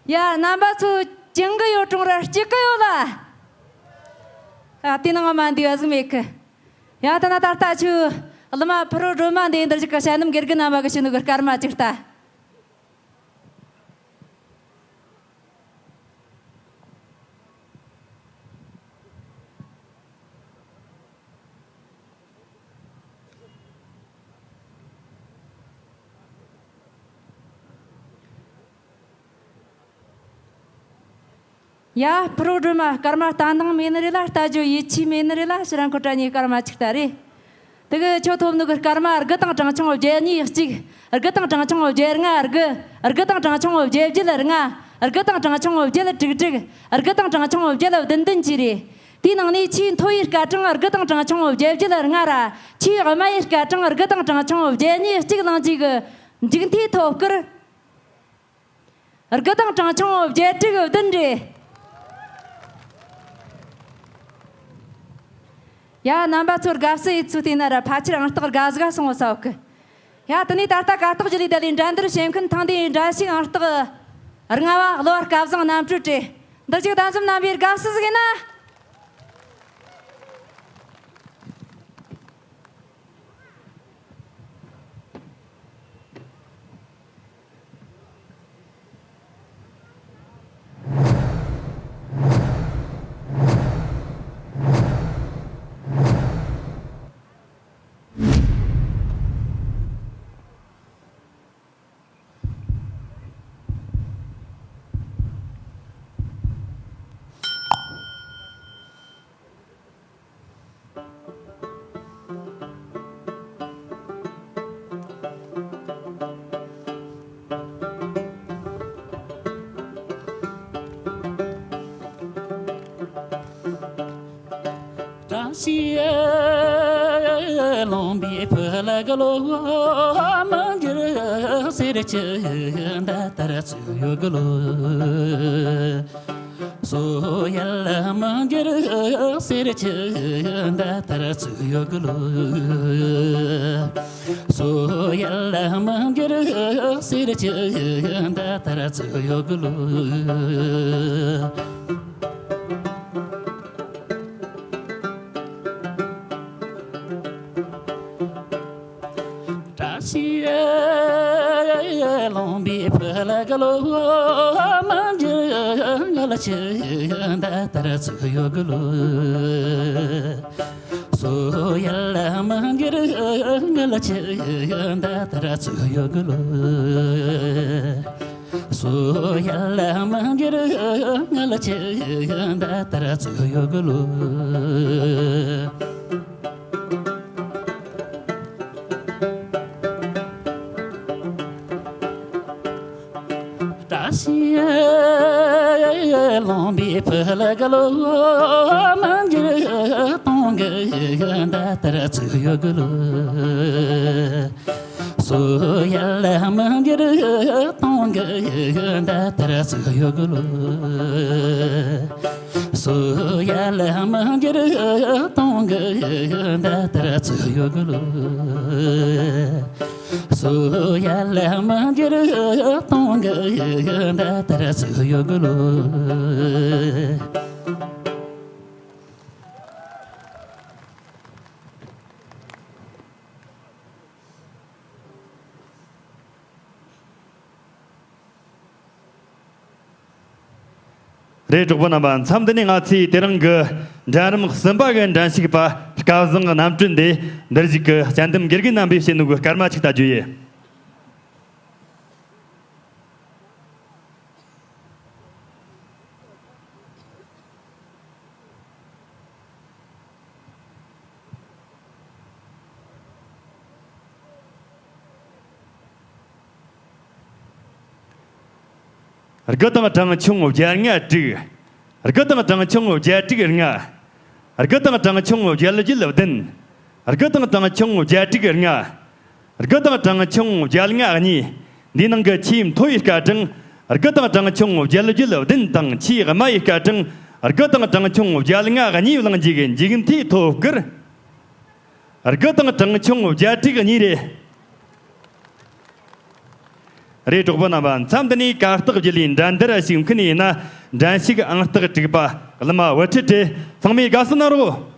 ཡ། རྣམ་པ་ཚོ་བྱིང་གི་ཡོད། གྲོང་ར་སྐྱིད་གི་ཡོད་ལ། ཨ། དེ་ནང་མ་འདུས་པ་ཟིག་མེད་གི། ཡ། ད་ན་ད་ལྟ་ཆུ་གླུ་མ་ཕུ་རོ་སྒྲོལ་མ་འདི་འདིར་བཞུགས་གི་ཞལ་ནམ་དགེ་རྒན་རྣམ་པ་གི་ཞུ་ནོ་གི་སྐར་མ་ཅིག་ལྟ། ཡ། ཕུ་རོ་སྒྲོལ་མ། སྐར་མ་ལྟ་སྣང་མེད་ནི་རེད་ལ། ལྟ་རྒྱུ་ཡིད་ཆེས་མེད་ནི་རེད་ལ། ཕྱི་ར་འཁོར་དྲ་གཉིས་སྐར་མ་གཅིག་ལྟ་རེད། དེ་གི་ཁྱོད་ཐོབ་ནོ་གི་སྐར་མ་དགུ་དང་གྲངས་ཆུང་བརྒྱད་གཉིས་གཅིག། དགུ་དང་གྲངས་ཆུང་བརྒྱད་ལྔ་དགུ། དགུ་དང་གྲངས་ཆུང་བརྒྱད་བརྒྱད་ལྔ། དགུ་དང་གྲངས་ཆུང་བརྒྱད་དྲུག་དྲུག། དགུ་དང་གྲངས་ཆུང་བརྒྱད་བདུན་བདུན་བཅས་རེད། དེའི་ནང་ནས་ཆེས་མཐོ་བའི་སྐར་གྲངས་དགུ་དང་གྲངས་ཆུང་བརྒྱད་བརྒྱད་ལྔ་ར། ཆེས་དམའ་བའི་སྐར་གྲངས་དགུ་དང་གྲངས་ཆུང་བརྒྱད་གཉིས་གཅིག་བླངས་རྗེས་གི་མཇུག་མཐའི་ཐོབ་སྐར། དགུ་དང་གྲངས་ཆུང་བརྒྱད་དྲུག་བདུན་རེད། ཡ། རྣམ་པ་ཚོར་དགའ་བསུ་ཡེད་ཚུལ་བལྟས་ན་ར་ཕལ་ཆེར་ཨང་རྟགས་དགའ་ཟིག་སོང་བ་ས་འོག་གི། ཡ། དེ་ནས་ད་ལྟ་གར་སྟེགས་བརྒྱུད་ལས་བསྡད་ལས་འགྲན་བསྡུར་བྱེད་མཁན་ཐེངས་འདིའི་འགྲན་ཞུགས་ཨང་རྟགས་ལྔ་བ་གླུ་བ་སྐལ་བཟང་རྣམ་སྤྲུལ་རེད། འདིར་བཞུགས་གདན་འཛོམས་རྣམ་པའི་དགའ་བསུ་ཟིག་ཡིན་ན། བཀྲ་ཤིས་ལུང་པའི་ཕུ་ལ་གི་ལོ། མི་འགྱུར་གསེར་གྱི་ཟླ་ལྟར་ཚུགས་ཡོད་གི་ལོ། སོ་ཡལ་མི་འགྱུར་གསེར་གྱི་ཟླ་ལྟར་ཚུགས་ཡོད་གི་ལོ། སོ་ཡལ་མི་འགྱུར་གསེར་གྱི་ཟླ་ལྟར་ཚུགས་ཡོད་གི་ལོ། བཀྲ་ཤིས་ལུང་པའི་ཕུ་ལ་གི་ལོ། མི་འགྱུར་ངལ་གྱི་ཟླ་ལྟར་ཚུགས་ཡོད་གི་ལོ། ལ་ཆེ་ད་ལྟར་ཚུགས་ཡོད་གི་ལོ། སོ་ཡ་ལ་མ་འགྱུར་ང་ལ་ཆེ་ད་ལྟར་ཚུགས་ཡོད་གི་ལོ། བཀྲ་ཤིས་ལོངས་པའི་ཕུ་ལ་ག་ལོ། མ་འགྱུར་གཏོང་གི་ད་ལྟར་ཚུགས་ཡོད་གི་ལོ། སོ་ཡ་ལ་མ་འགྱུར་གཏོང་གི་ད་ལྟར་ཚུགས་ཡོད་གི་ལོ། སོ་ཡ་ལ་མ་འགྱུར་གཏོང་གི་ད་ལྟར་ཚུགས་ཡོད་གི་ལོ། སོ་ཡ་ལ་མ་འགྱུར་གཏོང་གི་ད་ལྟར་ཚུགས་ཡོད་གི་ལོ། རེད། གྲོགས་པོ་རྣམ་པ། མཚམས་འདི་ནས་ང་ཚོས་དེ་རིང་གི་འགྲན་རིམ་གསུམ་པ་གི་འགྲན་ཞུགས་པ་སྐལ་བཟང་གི་རྣམ་སྤྲུལ་འདི་འདིར་བཞུགས་ཀྱི་དཔྱད་འདེམས་དགེ་རྒན་རྣམ་པས་བྱེད་ནོ་གི་སྐར་མ་གཅིག་ལྟ་རྒྱུ་ཡིན། དགུ་དང་གྲངས་ཆུང་བརྒྱད་ལྔ་དྲུག་དགུ་དང་གྲངས་ཆུང་བརྒྱད་དྲུག་ལྔ། དགུ་དང་གྲངས་ཆུང་བརྒྱད་བརྒྱད་བདུན། དགུ་དང་གྲངས་ཆུང་བརྒྱད་དྲུག་ལྔ། དགུ་དང་གྲངས་ཆུང་བརྒྱད་ལྔ་གཉིས། འདིའི་ནང་གི་ཆེས་མཐོ་བའི་སྐར་གྲངས་དགུ་དང་གྲངས་ཆུང་བརྒྱད་བརྒྱད་བདུན་དང་། ཆེས་དམའ་བའི་སྐར་གྲངས་དགུ་དང་གྲངས་ཆུང་བརྒྱད་ལྔ་གཉིས་བླངས་རྗེས་ཀྱི་མཇུག་མཐའི་ཐོབ་སྐར། དགུ་དང་གྲངས་ཆུང་བརྒྱད་དྲུག་གཉིས་རེད། རེད། གྲོགས་པོ་རྣམ་པ། མཚམས་འདི་ནས་གར་སྟེགས་བརྒྱུད་ལས་འགྲན་བསྡུར་བྱེད་མཁན་ཡིན་ན། འགྲན་ཞུགས་ཨང་རྟགས་དྲུག་པ་གླུ་མ་བུ་ཁྲིད་དེ་ཚང་མས་དགའ་བསུ་གནང་རོགས།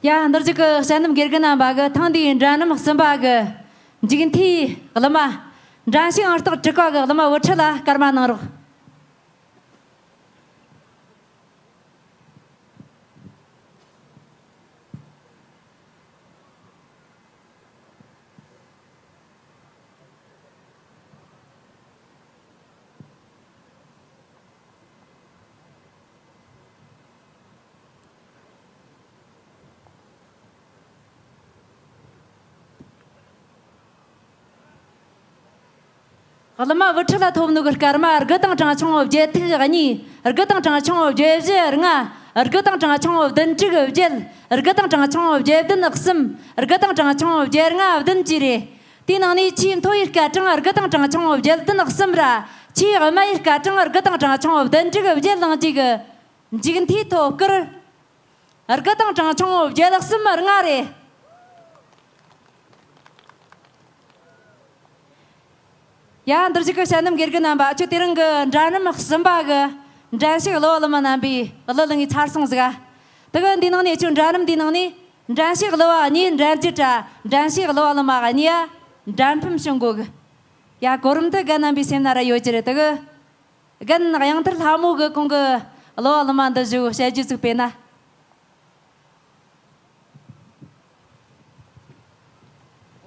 ཡ། འདིར་བཞུགས་ཀྱི་དཔྱད་འདེམས་དགེ་རྒན་རྣམ་པ་གིས་ཐེངས་འདིའི་འགྲན་རིམ་གསུམ་པ་གི་མཇུག་མཐའི་གླུ་མ། འགྲན་ཞུགས་ཨང་རྟགས་དྲུག་པ་གི་གླུ་མ་བུ་ཁྲིད་ལ་སྐར་མ་གནང་རོགས། གླུ་མ་བུ་ཁྲིད་ལ་ཐོབ་ནོ་གི་སྐར་མ་དགུ་དང་གྲངས་ཆུང་བརྒྱད་ཐིག་གཉིས། དགུ་དང་གྲངས་ཆུང་བརྒྱད་བཞི་ལྔ། དགུ་དང་གྲངས་ཆུང་བདུན་དྲུག་བརྒྱད། དགུ་དང་གྲངས་ཆུང་བརྒྱད་བདུན་གསུམ། དགུ་དང་གྲངས་ཆུང་བརྒྱད་ལྔ་བདུན་བཅས་རེད། དེའི་ནང་ནས་ཆེས་མཐོ་བའི་སྐར་གྲངས་དགུ་དང་གྲངས་ཆུང་བརྒྱད་བདུན་གསུམ་ར། ཆེས་དམའ་བའི་སྐར་གྲངས་དགུ་དང་གྲངས་ཆུང་བདུན་དྲུག་བརྒྱད་བླངས་རྗེས་ཀྱི་མཇུག་མཐའི་ཐོབ་སྐར། དགུ་དང་གྲངས་ཆུང་བརྒྱད་གསུམ་ལྔ་རེད། ཡ། འདིར་བཞུགས་ཀྱི་དཔྱད་འདེམས་དགེ་རྒན་རྣམ་པ། ཁྱོད་དེ་རིང་གི་འགྲན་རིམ་གསུམ་པ་གི་འགྲན་ཞུགས་གླུ་བ་གླུ་མ་རྣམ་པའི་གླུ་ལེན་ཚར་སོང་ཟིག་ཨ། དེ་གི་འདི་ནང་ནས་ཁྱོད་འགྲན་རིམ་འདི་ནང་ནས་འགྲན་ཞུགས་གླུ་བ་གཉིས་འགྲན་རྒྱུ་ར། འགྲན་ཞུགས་གླུ་བ་གླུ་མ་གཉིས་ཡ་འགྲན་ཕམ་བྱུང་དགོས་གི། ཡ། གོ་རིམ་དེ་རྒན་རྣམ་པའི་སེམས་ན་ར་ཡོད་ཀྱི་རེད། དེ་གི་རྒན་གཡང་ཐར་ལྷ་མོ་གིས་ཁོང་གི་གླུ་བ་གླུ་མ་འདི་བཞུགས་བཤད་རྒྱུ་ཟིག་སྤེལ་ན།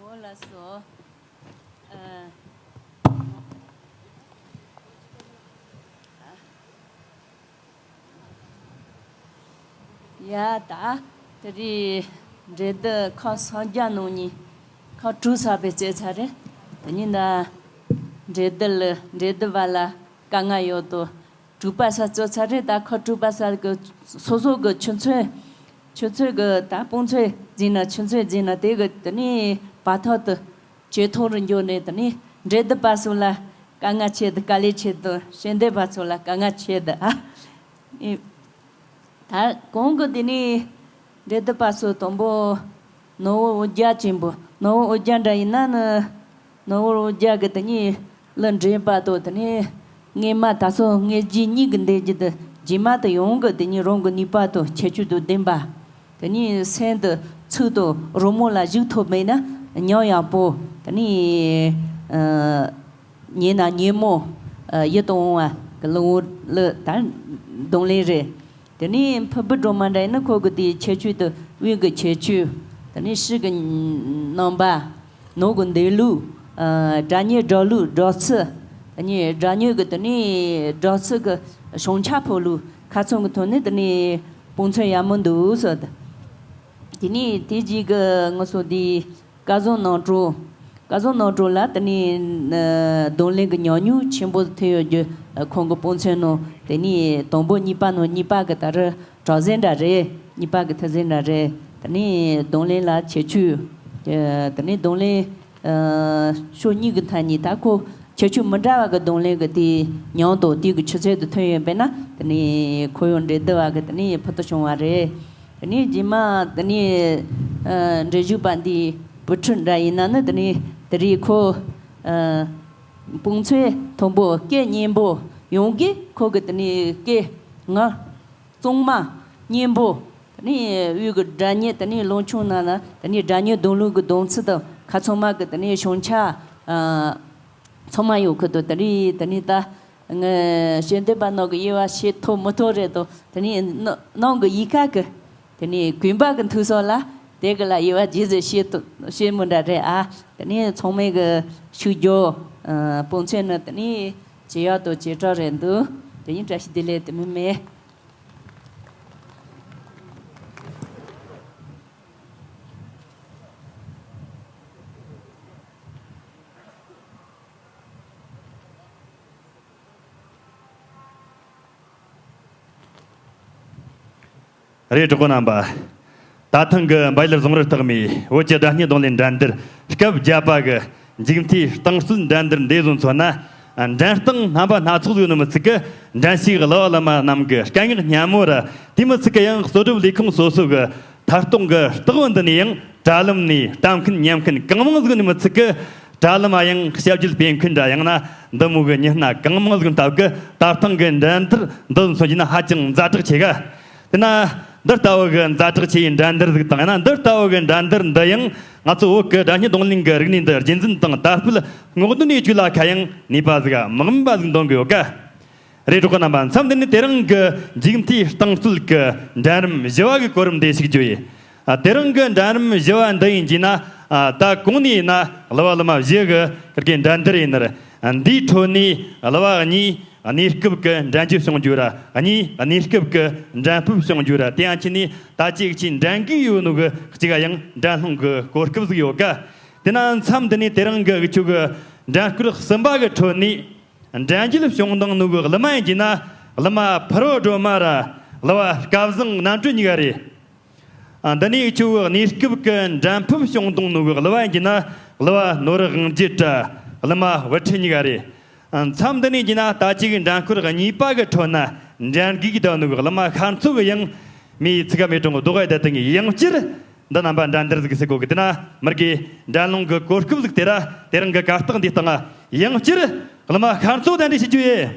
འོ་ལགས་སོ། ཨ། ཡ། ད་དེ་རིང་འགྲན་བསྡུར་ཁག་སུམ་བརྒྱ་ནང་ནས་ཁག་དྲུག་གསར་པ་བརྩི་ཚར་རེད། དེ་ནས་ད་འགྲན་བསྡུར་ལ་འགྲན་བསྡུར་བ་ལ་དཀའ་ངལ་ཡོད་དོ། དྲུག་པ་ས་བརྩི་ཚར་རེད། ད་ཁག་དྲུག་པ་ས་གི་སོ་སོ་གི་ཆུ་ཚོད། ཆུ་ཚོད་གི་ད་དཔང་ཚོད་འཛིན་ན། ཆུ་ཚོད་འཛིན་ན་དེ་གི་དེ་ནས་བར་ཐག་དེ་ཇེ་ཐུང་རུ་འགྱོ་ནས། དེ་ནས་འགྲན་བསྡུར་པ་ཚོ་ལ་དཀའ་ངལ་ཆེ་དེ། དཀའ་ལས་ཆེ་དེ། ཞལ་འདེབས་པ་ཚོ་ལ་དཀའ་ངལ་ཆེ་དེ་ཨ། ཨེ། ད་གོང་གི་དེ་ནས་འགྲན་བསྡུར་པ་ཚོ་དང་པོ་ནོར་བུ་འོ་བརྒྱ་ཅན་པོ། ནོར་བུ་འོ་བརྒྱ་འདྲ་ཡིན་ན་ནི། ནོར་བུ་འོ་བརྒྱ་གི་དེ་ནས་གླུ་འགྲན་པ་དང་། དེ་ནས་སྔས་མ་ད་སོ་སྔས་རྗེས་གཉིས་ཀྱི་འདེབས་རྒྱུ་དེ། རྗེས་མ་དེ་ཡོངས་གི་དེ་ནས་རང་གི་ནུས་པ་དང་ཁྱད་ཆོས་དང་ལྡན་པ། དེ་ནས་སེམས་དེ་ཚུལ་དང་རང་མོས་ལ་གཞིགས་ཐུབ་མེད་ན་ཉམས་ཡག་པོ། དེ་ནས་ཨ་ཉན་ན་ཉན་མོ། ཨ་ཡིད་དུ་འོང་བ་གི་གླུ་བོ་གླུ་ད་གདོང་ལེན་རེད། དེ་ནས་ཕུར་བུ་སྒྲོལ་མ་འདྲ་ཡིན་ན་ཁོ་གི་དེའི་ཁྱད་ཆོས་དེ། དབུས་ཀྱི་ཁྱད་ཆོས། དེ་ནས་གཤིས་ཀྱི་རྣམ་པ། ནོར་གྱི་འདོད་ལུགས། ཨ་སྒྲ་སྙན་སྒྲོག་ལུགས། སྒྲོག་ཚུལ། དེ་ནས་སྒྲ་སྙན་གྱི་དེ་ནས་སྒྲོག་ཚུལ་གྱི་བྱང་ཆ་ཕོག་ལུགས། ཁ་ཚོན་གྱི་ཐོག་ནས་དེ་ནས་དཔང་ཚོད་ཡག་མོ་འདུག་ཟེར། དེ་ནས་དེ་རྗེས་ཀྱི་ང་ཚོ་འདི་སྐལ་བཟང་རྣམ་གྲོལ། སྐལ་བཟང་རྣམ་གྲོལ་ལ་དེ་ནས་ཨ་གདོང་ལེན་གྱི་ཉམས་མྱོང་ཆེན་པོ་ཐོན་ཡོད་རྒྱུ། ཨ་ཁོང་གི་དཔང་ཚོད་ནང་དེ་ནས་དང་པོ་གཉིས་པ་ནང་གཉིས་པ་གི་ད་རེས་གྲགས་ཟིན་འདྲ་རེད། གཉིས་པ་གི་ཐུགས་ཟིན་འདྲ་རེད། དེ་ནས་གདོང་ལེན་ལ་ཁྱད་ཆོས། ཨ་དེ་ནས་གདོང་ལེན་ཨ་ཕྱོགས་གཉིས་ཀྱི་ཐད་ནས་ད་ཁོ་ཁྱད་ཆོས་མི་འདྲ་བ་གི་གདོང་ལེན་གྱི་དེའི་ཉམས་དང་དེ་གི་ཆུ་ཚད་དུ་ཐོན་ཡོད་པས་ན། དེ་ནས་ཁོ་ཡང་འགྲན་བསྡུར་བ་གི་དེ་ནས་ཕུལ་དུ་བྱུང་བ་རེད། དེ་ནས་རྗེས་མ་དེ་ནས་ཨ་འགྲན་ཞུགས་པ་འདིའི་བུ་ཕྲུག་འདྲ་ཡིན་ན་ནི། དེ་ནས་དེ་རིང་ཁོ་ཨ་དཔང་ཚོད་མཐོན་པོ། སྐད་སྙན་པོ་ཡོང་གི། ཁོ་གི་དེ་ནས་སྐད་ངག་གཙང་མ་སྙན་པོ། དེ་ནས་དབུས་ཀྱི་སྒྲ་སྙན། དེ་ནས་གླང་ཆེན་ནང་ལ་དེ་ནས་སྒྲ་སྙན་གདངས་ལུགས་ཀྱི་གདངས་ཚུལ་དང་། ཁ་ཚང་མ་གི་དེ་ནས་བྱང་ཆ་ཨ་ཚང་མ་ཡོད་ཁུལ་དུ། དེ་རིང་དེ་ནས་ད་ངའི་ཞལ་འདེབས་པ་ནང་གི་དབྱེ་བ་ཕྱེ་ཐུབ་མི་ཐུབ་རེད་དོ། དེ་ནས་ནང་གི་ཡིག་ཁ་གི་དེ་ནས་གོན་པ་གི་མཐུན་སོགས་ལ་དེ་གི་ལ་དབྱེ་བ་རྗེས་སུ་ཕྱེ་ཐུབ་ཕྱེ་མི་འདྲ་རེད་ཨ། དེ་ནས་ཚང་མས་གི་ཤུགས་རྒྱོབ། ཨ་དཔང་ཚོད་ནི་དེ་ནས་ཇེ་ཡག་དང་ཇེ་དྲག་རེད་འདུག། དེ་ཡིན། བཀྲ་ཤིས་བདེ་ལེགས། དེ་མིན་མེད། རེད། གྲོགས་པོ་རྣམ་པ། ད་ཐེངས་ཀྱི་འབའ་ཡུལ་རྫོང་རི་སྟག་མའི་བོད་ཀྱི་སྒྲ་སྙན་རྡུང་ལེན་འགྲན་བསྡུར་སྐབས་བརྒྱད་པ་གི་མཇུག་མཐའི་རྟིང་རྩོད་འགྲན་བསྡུར་འདི་བཟུང་ཚོ་ན། འགྲན་སྟངས་རྣམ་པ་སྣ་ཚོགས་ཟིག་ནི་མི་ཚིག་གི། འགྲན་ཞུགས་གླུ་བ་གླུ་མ་རྣམས་ཀྱི་དཀའ་ངལ་སྙན་མོ་ར། དེ་མི་ཚིག་གི་ཡང་གཙོ་སྒྲུབ་ལས་ཁུངས་སོ་སོ་གི་མཐའ་སྟོང་གི་སྟེགས་བུ་འདི་ནས་ཡང་དྲ་ལམ་ནས་ལྟ་མཁན་ཉན་མཁན་གང་མང་ཟིག་ནི་མི་ཚིག་གི། དྲ་ལམ་ཡང་ཞབས་ཕྱི་སྤེལ་མཁན་འདྲ། ཡང་ན་འདི་མོ་གི་མྱི་སྣ་གང་མང་ཟིག་སྟབས་ཀྱིས་ད་ཐེངས་ཀྱི་འགྲན་བསྡུར་འདི་མཚོན་རྒྱུ་ན་ཧ་ཅང་ཛ་དྲག་ཆེ་གི། དེ་ན། འདི་ལྟ་བུ་གི་ཛ་དྲག་ཆེ་བའི་འགྲན་བསྡུར་ཟིག་དང་ཡང་ན་འདི་ལྟ་བུ་གི་འགྲན་བསྡུར་འདི་ཡང་ང་ཚོ་བོད་ཀྱི་སྒྲ་སྙན་རྡུང་ལེན་གྱི་རིག་གནས་འདི་རྒྱུན་འཛིན་དང་དར་སྤེལ་སྔོག་འདོན་ཡེད་རྒྱུ་ལ་ཁ་ཡང་ནུས་པ་ཟིག་མི་དབང་པ་ཟིག་འདོན་གི་ཡོད་ཀ། རེད། གྲོགས་པོ་རྣམ་པ། མཚམས་འདི་ནས་དེ་རིང་གི་མཇུག་མཐའི་རྟིང་རྩོད་ཀྱི་འགྲན་རིམ་བཞི་བ་གི་གོ་རིམ་འདི་ཞུ་རྒྱུ་ཡིན། ཨ། དེ་རིང་གི་འགྲན་རིམ་བཞི་བ་འདི་ཡིན་རྒྱུ་ན། ཨ། ད་གོང་ནས་ཡིན་ན་གླུ་བ་གླུ་མ་བཞི་གི་ཁིར་གི་འགྲན་བསྡུར་ཡིན་ནི་རེད། འདིའི་ཁྲོད་ནས་གླུ་བ་གཉིས་གནས་སྐབས་ཀྱི་འགྲན་རྒྱུ་བྱུང་རྒྱུ་ར། གཉིས་གནས་སྐབས་ཀྱི་འགྲན་ཕབ་བྱུང་རྒྱུ་ར། དེ་ཡང་ཆི་ནས་ད་ཅིག་ཅིག་འགྲན་གི་ཡོད་ནོ་གི་གཅིག་ག་ཡང་འགྲན་སློང་གི་གོ་སྐབས་ཟིག་ཡོད་ཀ། དེ་ན་མཚམས་འདི་ནས་དེ་རིང་གི་འུ་ཆོ་གི་འགྲན་སྐོར་གསུམ་པ་གི་ཁྲོད་ནས་འགྲན་རྒྱལ་བྱུང་བཏང་ནོ་གི་གླུ་མ་ཡིན་རྒྱུ་ན་གླུ་མ་ཕུར་བུ་སྒྲོལ་མ་ར་གླུ་བ་སྐལ་བཟང་རྣམ་གྲོལ་གཉིས་ཀ་རེད། ཨ། འདི་ནས་འུ་ཆོ་གི་གནས་སྐབས་ཀྱི་འགྲན་ཕབ་བྱུང་བཏང་ནོ་གི་གླུ་བ་ཡིན་རྒྱུ་ན་གླུ་བ་ནོར་དབང་རྒྱལ་ར་གླུ་མ་བུ་ཁྲིད་གཉིས་ཀ་རེད། ཨ། མཚམས་འདི་ནས་ཡིན་རྒྱུ་ན་ད་ཅིག་འགྲན་སྐོར་གཉིས་པ་གི་ཁྲོད་ན་འགྲན་གི་གི་བསྡད་ནོ་གི་གླུ་མ་ཤར་མཚོ་གི་ཡང་མིའི་ཚིག་ག་མེད་གྲོང་གི་རྡོ་ག་ཡི་བསྡད་དེ་ངས་ཡང་བསྐྱར་འདི་རྣམ་པ་འགྲན་བསྡུར་ཟིག་ཟེར་གོ་གི། དེ་ན་མིར་གི་འགྲན་སློང་གི་གོ་སྐབས་ཟིག་སྟེར་ར། དེ་རིང་གི་གར་སྟེགས་འདི་སྟེང་ཡང་བསྐྱར་གླུ་མ་ཤར་མཚོ་གདན་འདྲེན་ཞུ་རྒྱུ་ཡིན།